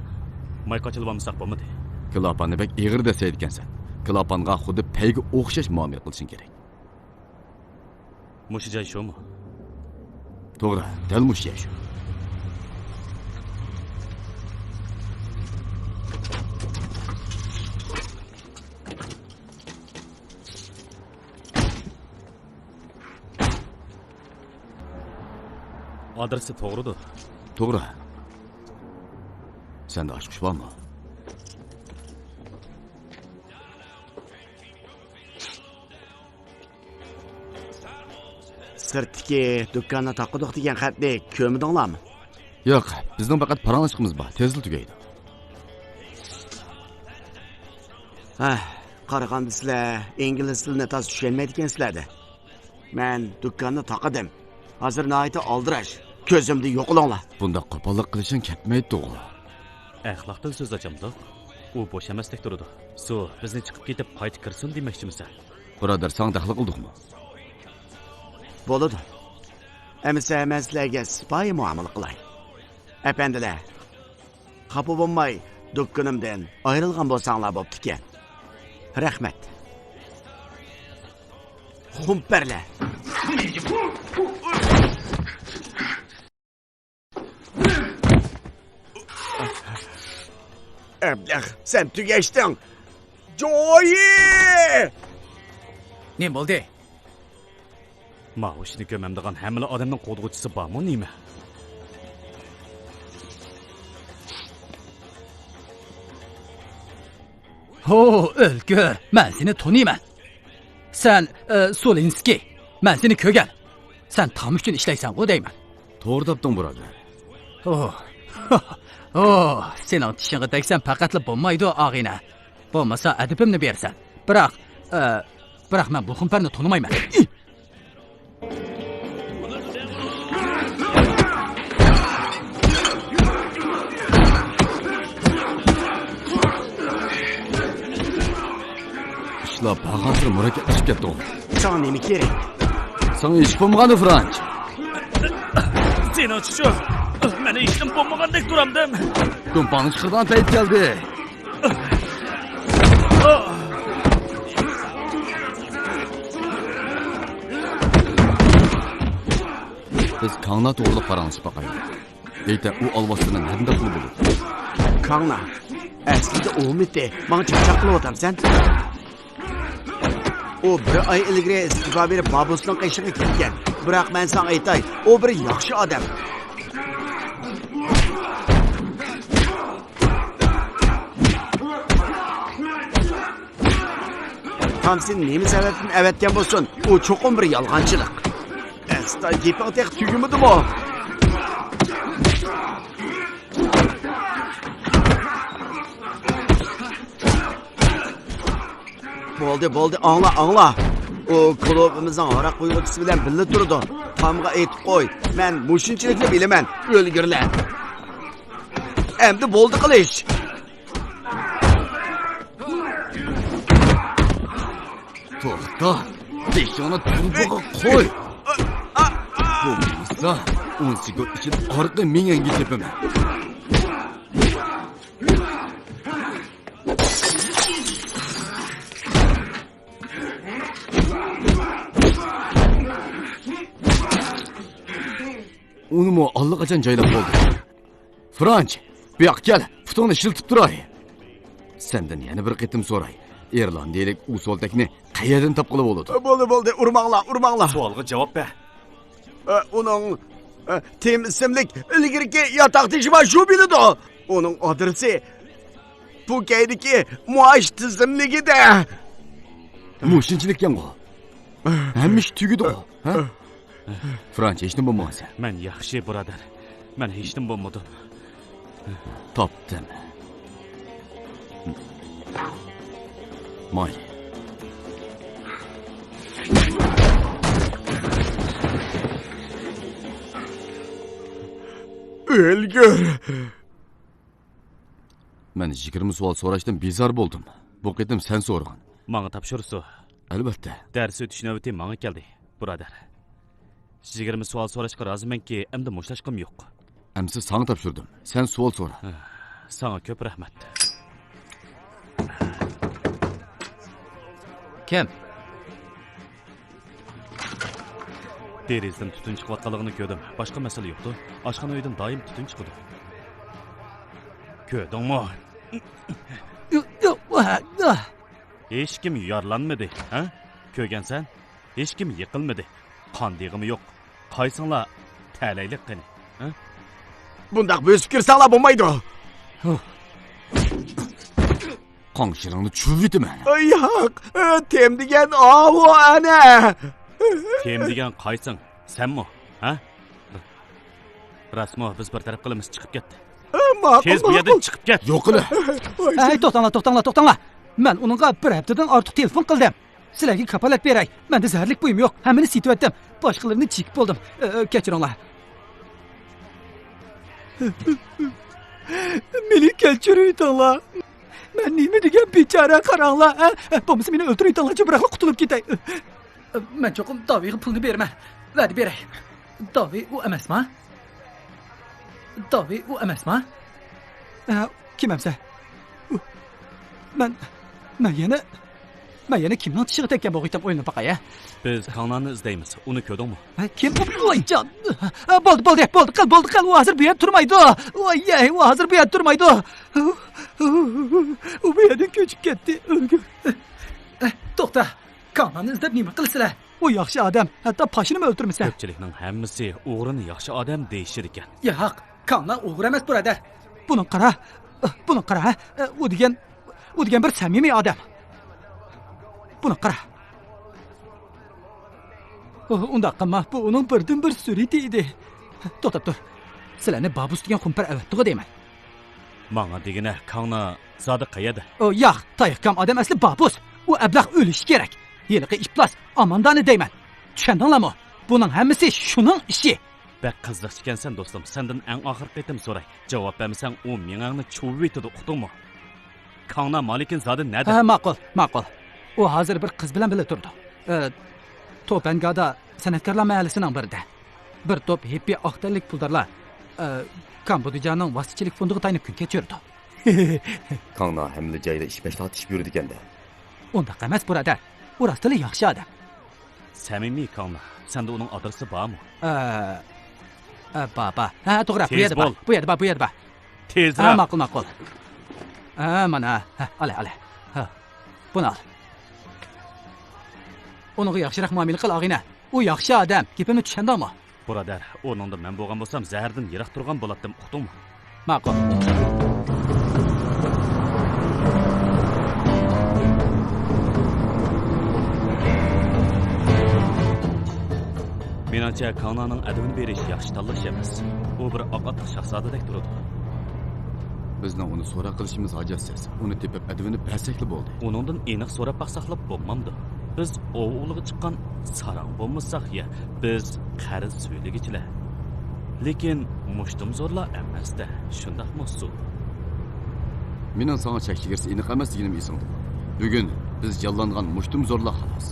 ماي قاچىلىۋالمىساق بولمىدى. كلاپاننى بەك ئېغىر دەسسەيدىكەنسەن. كلاپانغا خۇددى پەيگە ئوخشاش مۇئامىلە قىلىشىڭ كېرەك. مۇشۇ جاي شۇمۇ؟ توغرا، دەل مۇشۇ جاي شۇ. ئادرېسى توغرىدۇ. توغرا. سەندە ئاچقۇچ بارمۇ؟ سىرتتىكى دۇكاننى تاقىدۇق دېگەن خەتنى كۆرمىدىڭلارمۇ؟ ياق، بىزنىڭ پەقەت پاراڭلاشقىنىمىز بار، تېزلا تۈگەيدۇ. ھە، قارىغاندا سىلەر ئىنگلىز تىلىنى تازا چۈشەنمەيدىكەنسىلەر-دە. مەن دۇكاننى تاقىدىم. ھازىر ناھايىتى ئالدىراش. كۆزۈمدىن يوقىلىڭلار. بۇنداق قوپاللىق قىلىشىڭ كەتمەيدىغۇ. ئەخلاقتىن سۆز ئاچامدۇق؟ ئۇ بوش ئەمەستەك تۇرىدۇ. سۇ، بىزنى چىقىپ كېتىپ قايتا كىرسۇن دېمەكچىمىسەن؟ بۇرادەر، ساڭا دەخلى قىلدۇقمۇ؟ بولىدۇ. ئەمىسە مەن سىلەرگە سىپايى مۇئامىلە قىلاي. ئەپەندىلەر، خاپا بولماي، دۇكىنىمدىن ئايرىلغان بولساڭلار بوپتىكەن. رەھمەت. خۇمپەرلەر. ئەبلەخ، سەن تۈگەشتىڭ. جويى! نېمە بولدى؟ ماۋۇ ئىشنى كۆمەمدىغان ھەممىلا ئادەمنىڭ قوغدىغۇچىسى بارمۇ نېمە؟ ھو، ئۆلگۈر، مەن سېنى تونۇيمەن. سەن، ئە، سولىنسكىي. مەن سېنى كۆرگەن. سەن تام ئۈچۈن ئىشلەيسەنغۇ دەيمەن. توغرا تاپتىڭ، بۇرادەر. ھو، ھو، سېنىڭ چىشىڭغا تەگسەم پەقەتلا بولمايدۇ، ئاغىنە. بولمىسا ئەدىپىمنى بېرىسەن. بىراق، ئە، بىراق مەن بۇ خۇمپەرنى تونۇمايمەن. ئىشلار بارغانسېرى مۇرەككەپلىشىپ كەتتىغۇ. ساڭا نېمە كېرەك؟ ساڭا ھېچ بولمىغاندا، فرانچ. سېنىڭچە شۇ. مەن ھېچنېمە بولمىغاندەك تۇرامدىم. گۇمپاڭنى چىقىرىدىغان پەيت كەلدى. بىز كاڭنا توغرىلىق پاراڭلىشىپ باقايلى. دەيتە، ئۇ ئالۋاستىنى نەدىن تاپقىلى بولىدۇ؟ كاڭنا؟ ئەسلىدە ئۇمىتى، ماڭا چاقچاق قىلىۋاتامسەن؟ ئۇ بىر ئاي ئىلگىرى ئىستېپا بېرىپ، بابۇسنىڭ قېشىغا كەلگەن. بىراق مەن ساڭا ئېيتاي، ئۇ بىر ياخشى ئادەم. تامسىن نېمە سەۋەبتىن ئەۋەتكەن بولسۇن، ئۇ چوقۇم بىر يالغانچىلىق. ئەستا، گېپىڭ تېخى تۈگىمىدىمۇ؟ بولدى، بولدى، ئاڭلا، ئاڭلا. ئۇ كۇلۇبىمىزنىڭ ھاراق قۇيغۇچىسى بىلەن بىللە تۇرىدۇ. تامغا ئېيتىپ قوي، مەن مۇشۇنچىلىكلا بىلىمەن، ئۆلگۈرلەر. ئەمدى بولدى قىلىش. توختا، بېشىڭنى تۇرۇبىغا قوي. بولمىسا، ئون سېكۇنت ئىچىدە ئارقا مېڭەڭگە تېپىمەن. ئۇنىمۇ ئاللىقاچان جايلاپ بولدۇم. فرانچ، بۇياققا كەل، پۇتۇڭنى ئىشلىتىپ تۇراي. سەندىن يەنە بىر قېتىم سوراي. ئىرلاندىيىلىك ئۇ سولتەكنى قەيەردىن تاپقىلى بولىدۇ؟ بولدى، بولدى، ئۇرماڭلار، ئۇرماڭلار. سوئالغا جاۋاب بەر. ئە، ئۇنىڭ، ئە، تىم ئىسىملىك ئىلگىرىكى ياتاقدىشى بار، شۇ بىلىدۇ. ئۇنىڭ ئادرېسى پۇكەيدىكى مائاش تىزىملىكىدە. مۇشۇنچىلىككەنغۇ؟ ھەممە ئىش تۈگىدىغۇ؟ ھە؟ فرانچ، ھېچنېمە بولمىغانسەن؟ مەن ياخشى، بۇرادەر. مەن ھېچنېمە بولمىدىم. تاپتىم. ماي. ئۆلگۈر. مەن يىگىرمە سوئال سوراشتىن بىزار بولدۇم. بۇ قېتىم سەن سورىغىن. ماڭا تاپشۇرسۇ. ئەلۋەتتە. دەرس ئۆتۈش نۆۋىتى ماڭا كەلدى، بۇرادەر. يىگىرمە سوئال سوراشقا رازىمەنكى، ئەمدى مۇشتلاشقۇم يوق. ئەمسە ساڭا تاپشۇردۇم. سەن سوئال سورا. ساڭا كۆپ رەھمەت. كىم؟ دېرىزىدىن تۈتۈن چىقىۋاتقانلىقىنى كۆردۈم. باشقا مەسىلە يوقتۇ. ئاشخانا ئۆيدىن دائىم تۈتۈن چىقىدۇ. كۆردۈڭمۇ؟ ھېچكىم يارىلانمىدى، ھە؟ كۆرگەنسەن؟ ھېچكىم يىقىلمىدى. قان دېغىمۇ يوق. قايسىڭلار تەلەيلىك قېنى، ھە؟ بۇنداق بۆسۈپ كىرسەڭلار بولمايدۇ. قاڭشىرىڭنى چۇۋۇۋېتىمەن. ياق، تېم دېگەن ئاۋۇ ئەنە. تېم دېگەن قايسىڭ؟ سەنمۇ؟ ھە؟ راستمۇ، بىز بىر تەرەپ قىلىمىز، چىقىپ كەت. ماقۇل، تېز بۇ يەردىن ماقۇل. چىقىپ كەت. يوقىلە. ھەي، توختاڭلار، توختاڭلار، توختاڭلار. مەن ئۇنىڭغا بىر ھەپتىدىن ئارتۇق تېلېفون قىلدىم. سىلەرگە كاپالەت بېرەي. مەندە زەھەرلىك بۇيۇم يوق. ھەممىنى سېتىۋەتتىم. باشقىلىرىنى چېكىپ بولدۇم. ئە، ئە، كەچۈرۈڭلار. مېنى كەچۈرۈۋېتىڭلار. مەن نېمە دېگەن بىچارە، قاراڭلار، ھە؟ بولمىسا مېنى ئۆلتۈرۈۋېتىڭلارچۇ، بىراقلا قۇتۇلۇپ كېتەي. مەن چوقۇم داۋىيغا پۇلنى بېرىمەن. ۋەدە بېرەي. داۋىي ئۇ ئەمەسما؟ داۋىي ئۇ ئەمەسما؟ ھە، كىم ئەمسە؟ ئۇ، مەن، مەن يەنە، مەن يەنە كىمنىڭ چىشىغا تەگكەن بولغىيتتىم، ئويلىنىپ باقاي، ھە؟ بىز كاڭنانى ئىزدەيمىز. ئۇنى كۆردۈڭمۇ؟ ھە، كىم؟ ۋاي جان! ھە، بولدى، بولدى، بولدى، قىل، بولدى، قىل. ئۇ ھازىر بۇ يەردە تۇرمايدۇ. ۋاي، ئەي، ئۇ ھازىر بۇ يەردە تۇرمايدۇ. ئۇ بۇ يەردىن كۆچۈپ كەتتى. ئۆلگۈر. توختا. كاڭنانى ئىزدەپ نېمە قىلىسىلەر؟ ئۇ ياخشى ئادەم، ھەتتا پاشىنىمۇ ئۆلتۈرمىسە. كۆپچىلىكنىڭ ھەممىسى ئوغرىنى ياخشى ئادەم دېيىشىدىكەن. ياق، كاڭنا ئوغرى ئەمەس، بۇرادەر. بۇنىڭغا قارا، بۇنىڭغا قارا، ھە؟ ئۇ دېگەن، ئۇ دېگەن بىر سەمىمىي ئادەم. بۇنىڭغا قارا. ئۇ، ئۇنداق قىلما، بۇ ئۇنىڭ بىردىنبىر سۈرىتى ئىدى. توختاپ تۇر. سىلەرنى بابۇس دېگەن خۇمپەر ئەۋەتتىغۇ دەيمەن. ماڭا دېگىنە، كاڭنا زادى قەيەردە؟ ئۇ، ياق، تايىقكام ئادەم ئەسلى بابۇس. ئۇ ئەبلەخ ئۆلۈشى كېرەك. ھېلىقى ئىپلاس ئاماندانى دەيمەن. چۈشەندىڭلارمۇ؟ بۇنىڭ ھەممىسى شۇنىڭ ئىشى. بەك قىزىقچى ئىكەنسەن، دوستۇم. سەندىن ئەڭ ئاخىرقى قېتىم سوراي. جاۋاب بەرمىسەڭ، ئۇ مېڭەڭنى چۇۋۇۋېتىدۇ، ئۇقتۇڭمۇ؟ كاڭنا مالىكىن زادى نەدە؟ ھە، ماقۇل، ماقۇل. ئۇ ھازىر بىر قىز بىلەن بىللە تۇرىدۇ. ئە، توپەنگادا سەنئەتكارلار مەھەللىسىنىڭ بىرىدە. بىر توپ ھىپپى ئاق تەنلىك پۇلدارلار، ئە، كامبودژانىڭ ۋاسىتىچىلىك فوندىغا تايىنىپ كۈن كەچۈرىدۇ. كاڭنا ھەممىلا جايدا ئىش-پەش تارتىشىپ يۈرىدىكەن-دە. ئۇنداق ئەمەس، بۇرادەر. ئۇ راستلا ياخشى ئادەم. سەمىمىي كاڭنا. سەندە ئۇنىڭ ئادرېسى بارمۇ؟ ئە، ئە، بار، بار. ھە، توغرا، بۇ يەردە بار. بۇ يەردە بار، بۇ يەردە بار. تېزرەك. ھە، ماقۇل، ماقۇل. ھە، مانا، ھە، ئالە، ئالە. ھە. بۇنى ئال. ئۇنىڭغا ياخشىراق مۇئامىلە قىل، ئاغىنە. ئۇ ياخشى ئادەم. گېپىمنى چۈشەندىڭمۇ؟ بۇرادەر، ئورنۇڭدا مەن بولغان بولسام، زەھەردىن يىراق تۇرغان بولاتتىم، ئۇقتۇڭمۇ؟ ماقۇل. مېنىڭچە، كاڭنانىڭ ئەدىۋىنى بېرىش ياخشى تاللاش ئەمەس. ئۇ بىر ئاق ئاتلىق شاھزادىدەك تۇرىدۇ. بىزنىڭ ئۇنى سوراق قىلىشىمىز ھاجەتسىز. ئۇنى تېپىپ، ئەدىۋىنى بەرسەكلا بولدى. ئۇنىڭدىن ئېنىق سوراپ باقساقلا بولمامدۇ؟ بىز ئوۋ ئوغلىغا چىققان ساراڭ بولمىساق يا، بىز قەرز سۈيلىگۈچىلەر. لېكىن مۇشتۇمزورلار ئەمەس-دە، شۇنداقمۇ، سۇ؟ مېنىڭ ساڭا چەك-چېگرىسى ئېنىق ئەمەس دېگىنىم ئېسىڭدىمۇ؟ بۈگۈن بىز جانلانغان مۇشتۇمزورلار، خالاس.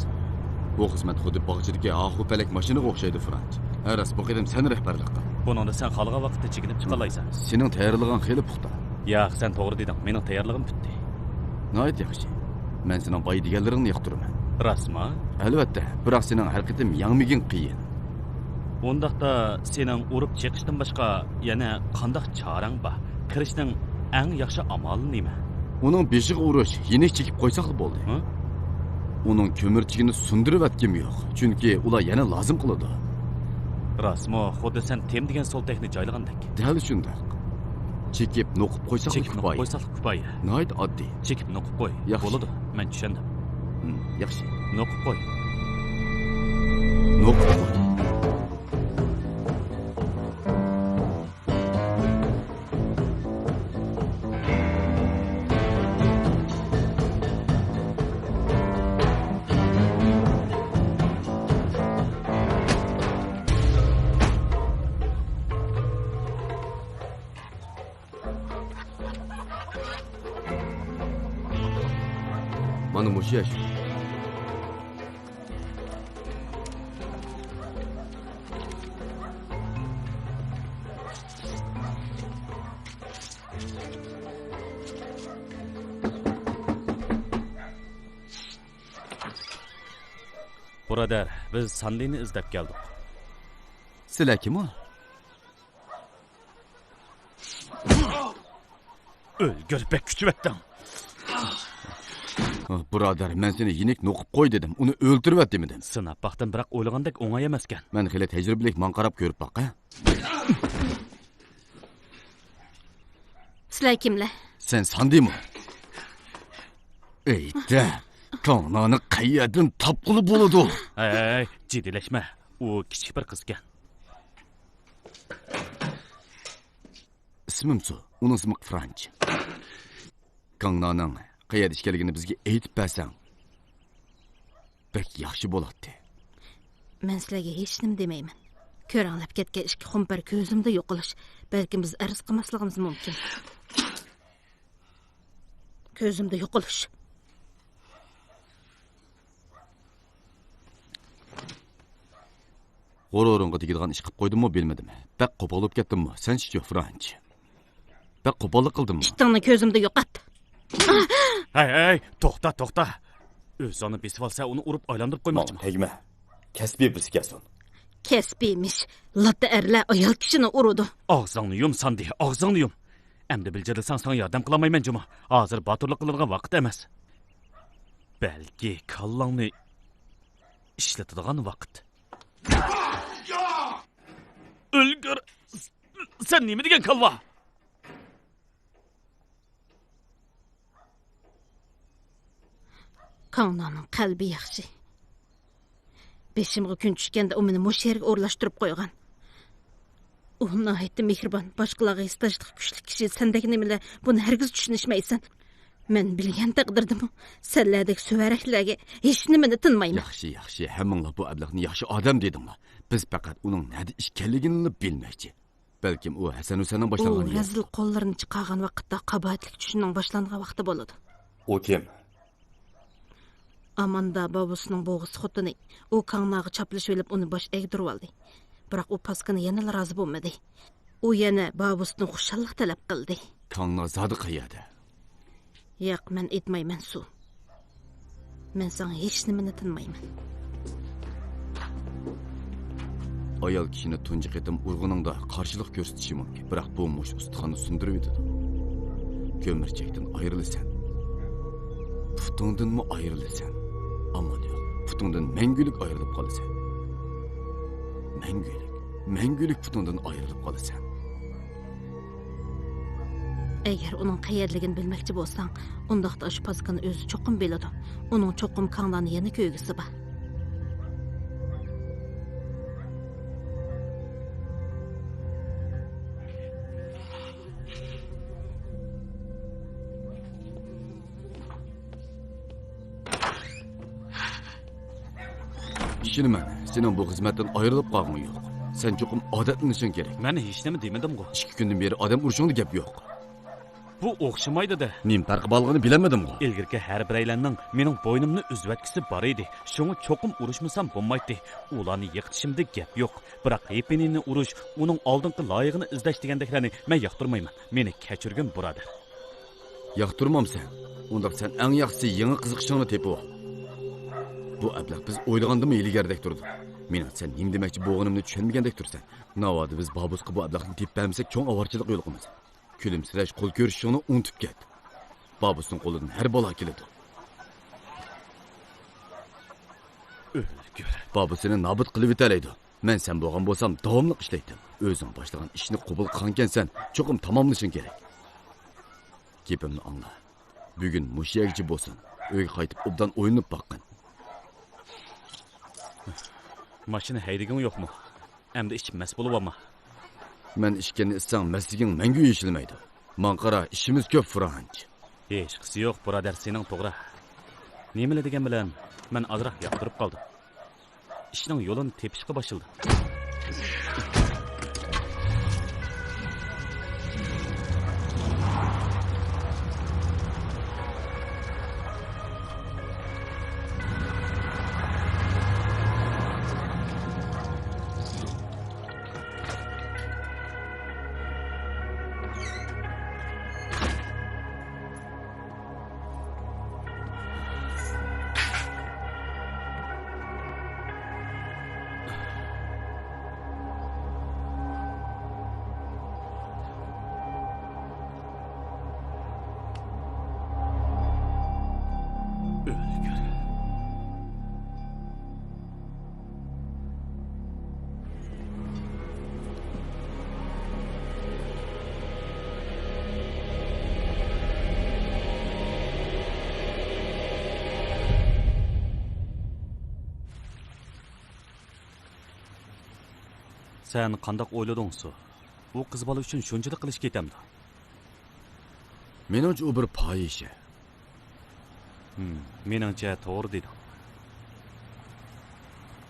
بۇ خىزمەت خۇددى باغچىدىكى ھاخۇ پەلەك ماشىنىغا ئوخشايدۇ، فرانچ. ھە، راست، بۇ قېتىم سەن رەھبەرلىك قىل. بۇنىڭدا سەن خالىغان ۋاقىتتا چېكىنىپ چىقالايسەن. سېنىڭ تەييارلىغىڭ خېلى پۇختا. ياق، سەن توغرا دېدىڭ، مېنىڭ تەييارلىقىم پۈتتى. ناھايىتى ياخشى. مەن سېنىڭ بايا دېگەنلىرىڭنى ياقتۇرىمەن. راستمۇ؟ ئەلۋەتتە، بىراق سېنىڭ ھەر قېتىم يەڭمىگىڭ قىيىن. ئۇنداقتا سېنىڭ ئۇرۇپ چېقىشتىن باشقا يەنە قانداق چارەڭ بار؟ قىرىشنىڭ ئەڭ ياخشى ئامالى نېمە؟ ئۇنىڭ بېشىغا ئۇرۇش، يېنىك چېكىپ قويساقلا بولدى. ھە؟ ئۇنىڭ كۆمۈرچىكىنى سۇندۇرۇۋەتكۈم يوق، چۈنكى ئۇلار يەنە لازىم قىلىدۇ. راستمۇ، خۇددى سەن تېم دېگەن سولتەكنى جايلىغاندەك. دەل شۇنداق. چېكىپ نوقۇپ قويساقلا كۇپايە. چېكىپ نوقۇپ قويساقلا كۇپايە. ناھايىتى ئاددىي. چېكىپ نوقۇپ قوي. ياخشى. بولىدۇ، مەن چۈشەندىم. ھىم، ياخشى. نوقۇپ قوي. نوقۇپ قوي. مانا مۇشۇ يەر شۇ. بۇرادەر، بىز ساندىنى ئىزدەپ كەلدۇق. سىلەر كىم ئۇ؟ ئۆلگۈر، بەك كۈچىۋەتتىڭ. بۇرادەر، مەن سېنى يېنىك نوقۇپ قوي دېدىم، ئۇنى ئۆلتۈرۈۋەت دېمىدىم. سىناپ باقتىم، بىراق ئويلىغاندەك ئوڭاي ئەمەسكەن. مەن خېلى تەجرىبىلىك، ماڭا قاراپ كۆرۈپ باق، ھە؟ سىلەر كىملەر؟ سەن ساندىمۇ؟ ئېيتە، كاڭنانى قەيەردىن تاپقىلى بولىدۇ؟ ھەي، جىددىيلەشمە. ئۇ كىچىك بىر قىزكەن. ئىسمىم سۇ، ئۇنىڭ ئىسمى فرانچ. كاڭنانىڭ قەيەردە ئىكەنلىكىنى بىزگە ئېيتىپ بەرسەڭ، بەك ياخشى بولاتتى. مەن سىلەرگە ھېچنېمە دېمەيمەن. كۆرەڭلەپ كەتكەن ئىككى خۇمپەر كۆزۈمدە يوقىلىش. بەلكىم بىز ئەرز قىلماسلىقىمىز مۇمكىن. كۆزۈمدە يوقىلىش. غۇرۇرۇڭغا تېگىدىغان ئىش قىپ قويدۇممۇ بىلمىدىم. بەك قوپال بولۇپ كەتتىممۇ؟ سەنچۇ، فرانچ؟ بەك قوپاللىق قىلدىممۇ؟ ئىتىڭنى كۆزۈمدە يوقات. ھەي، ھەي، توختا، توختا. ئۆزۈڭنى بېسىۋالسا، ئۇنى ئۇرۇپ ئايلاندۇرۇپ قويماقچىمەن. ماڭا تەگمە. كەسپىي بىرسى كەلسۇن. كەسپىيمىش. لاتا ئەرلەر ئايال كىشىنى ئۇرىدۇ. ئاغزىڭنى يۇم، ساندى، ئاغزىڭنى يۇم. ئەمدى بىلجىرلىساڭ، ساڭا ياردەم قىلالمايمەن جۇمۇ. ھازىر باتۇرلۇق قىلىدىغان ۋاقىت ئەمەس. بەلكى كاللاڭنى ئىشلىتىدىغان ۋاقىت. ئۆلگۈر! سەن نېمە دېگەن كالۋا؟ كاڭنانىڭ قەلبى ياخشى. بېشىمغا كۈن چۈشكەندە ئۇ مېنى مۇشۇ يەرگە ئورۇنلاشتۇرۇپ قويغان. ئۇ ناھايىتى مېھرىبان، باشقىلارغا ھېسداشلىقى كۈچلۈك كىشى. سەندەك نېمىلەر بۇنى ھەرگىز چۈشىنىشمەيسەن. مەن بىلگەن تەقدىردىمۇ سەنلەردەك سۆۋەرەكلەرگە ھېچنېمىنى تىنمايمەن. ياخشى، ياخشى، ھەممىڭلار بۇ ئەبلەخنى ياخشى ئادەم دېدىڭلار. بىز پەقەت ئۇنىڭ نەدە ئىكەنلىكىنىلا بىلمەكچى. بەلكىم ئۇ ھەسەن ھۈسەننىڭ باشلانغان ئۇ يەر. رەزىل قوللىرىنى چىقارغان ۋاقىتتا قاباھەتلىك چۈشۈمنىڭ باشلانغان ۋاقتى بولىدۇ. ئۇ كىم؟ ئاماندا بابۇسنىڭ بوغۇز خوتۇنى. ئۇ كاڭناغا چاپلىشىۋېلىپ ئۇنى باش ئەگدۈرۈۋالدى. بىراق ئۇ پاسكىنا يەنىلا رازى بولمىدى. ئۇ يەنە بابۇستىن خۇشاللىق تەلەپ قىلدى. كاڭنا زادى قەيەردە؟ ياق، مەن ئېيتمايمەن، سۇ. مەن ساڭا ھېچنېمىنى تىنمايمەن. ئايال كىشىنى تۇنجى قېتىم ئۇرغىنىڭدا قارشىلىق كۆرسىتىشى مۇمكىن، بىراق بۇ مۇشۇ ئۇستىخاننى سۇندۇرۇۋېتىدۇ. كۆمۈرچەكتىن ئايرىلىسەن، پۇتۇڭدىنمۇ ئايرىلىسەن. ئامال يوق، پۇتۇڭدىن مەڭگۈلۈك ئايرىلىپ قالىسەن. مەڭگۈلۈك، مەڭگۈلۈك پۇتۇڭدىن ئايرىلىپ قالىسەن. ئەگەر ئۇنىڭ قەيەردىلىكىنى بىلمەكچى بولساڭ، ئۇنداقتا ئاشۇ پاسكىنى ئۆزى چوقۇم بىلىدۇ. ئۇنىڭ چوقۇم كاڭلارنى يەنە كۆرگۈسى بار. ئىشىنىمەن، سېنىڭ بۇ خىزمەتتىن ئايرىلىپ قالغۇڭ يوق. سەن چوقۇم ئادەتلىنىشىڭ كېرەك. مەن ھېچنېمە دېمىدىمغۇ؟ ئىككى كۈندىن بېرى ئادەم ئۇرۇشۇڭدا گەپ يوق. بۇ ئوخشىمايدۇ-دە. نېمە پەرقى بارلىقىنى بىلەلمىدىمغۇ؟ ئىلگىرىكى ھەر بىرەيلەننىڭ مېنىڭ بوينۇمنى ئۈزۈۋەتكۈسى بار ئىدى. شۇڭا چوقۇم ئۇرۇشمىسام بولمايتتى. ئۇلارنى يىقىتىشىمدا گەپ يوق. بىراق ھېپىنىنى ئۇرۇش، ئۇنىڭ ئالدىنقى لايىقىنى ئىزدەش دېگەندەكلەرنى مەن ياقتۇرمايمەن. مېنى كەچۈرگىن، بۇرادەر. ياقتۇرمامسەن؟ ئۇنداق سەن ئەڭ ياخشىسى يېڭى قىزىقىشىڭنى تېپىۋال. بۇ ئەبلەخ بىز ئويلىغاندىنمۇ ھىيلىگەردەك تۇرىدۇ. مېنىڭ سەن نېمە دېمەكچى بولغىنىمنى چۈشەنمىگەندەك تۇرىسەن. ناۋادا بىز بابۇسقا بۇ ئەبلەخنى تېپىپ بەرمىسەك، چوڭ ئاۋارىچىلىققا يولۇقىمىز. كۈلۈمسىرەش، قول كۆرۈشۈشۈڭنى ئۇنتۇپ كەت. بابۇسنىڭ قولىدىن ھەر بالا كېلىدۇ. ئۆلگۈر. بابۇسىنى نابۇت قىلىۋېتەلەيدۇ. مەن سەن بولغان بولسام، داۋاملىق ئىشلەيتتىم. ئۆزۈڭ باشلىغان ئىشنى قوبۇل قىلغانكەنسەن، چوقۇم تاماملىشىڭ كېرەك. گېپىمنى ئاڭلا. بۈگۈن مۇشۇ يەرگىچە بولسۇن. ئۆيگە قايتىپ، ئوبدان ئويلىنىپ باققىن. ماشىنا ھەيدىگىڭ يوقمۇ؟ ئەمدى ئىچىپ مەست بولۇۋالما. مەن ئىچكەننى ئىچسەڭ، مەستلىكىڭ مەڭگۈ يېشىلمەيدۇ. ماڭا قارا، ئىشىمىز كۆپ، فرانچ. ھېچقىسى يوق، بۇرادەر، سېنىڭ توغرا. نېمىلە دېگەن بىلەن، مەن ئازراق ياقتۇرۇپ قالدىم. ئىشنىڭ يولىنى تېپىشقا باشلىدىم. سەن قانداق ئويلىدىڭ، سۇ؟ ئۇ قىز بالا ئۈچۈن شۇنچىلىك قىلىش كېتەمدۇ؟ مېنىڭچە، ئۇ بىر پاھىشە. ھىم، مېنىڭچە، توغرا دېدىڭ.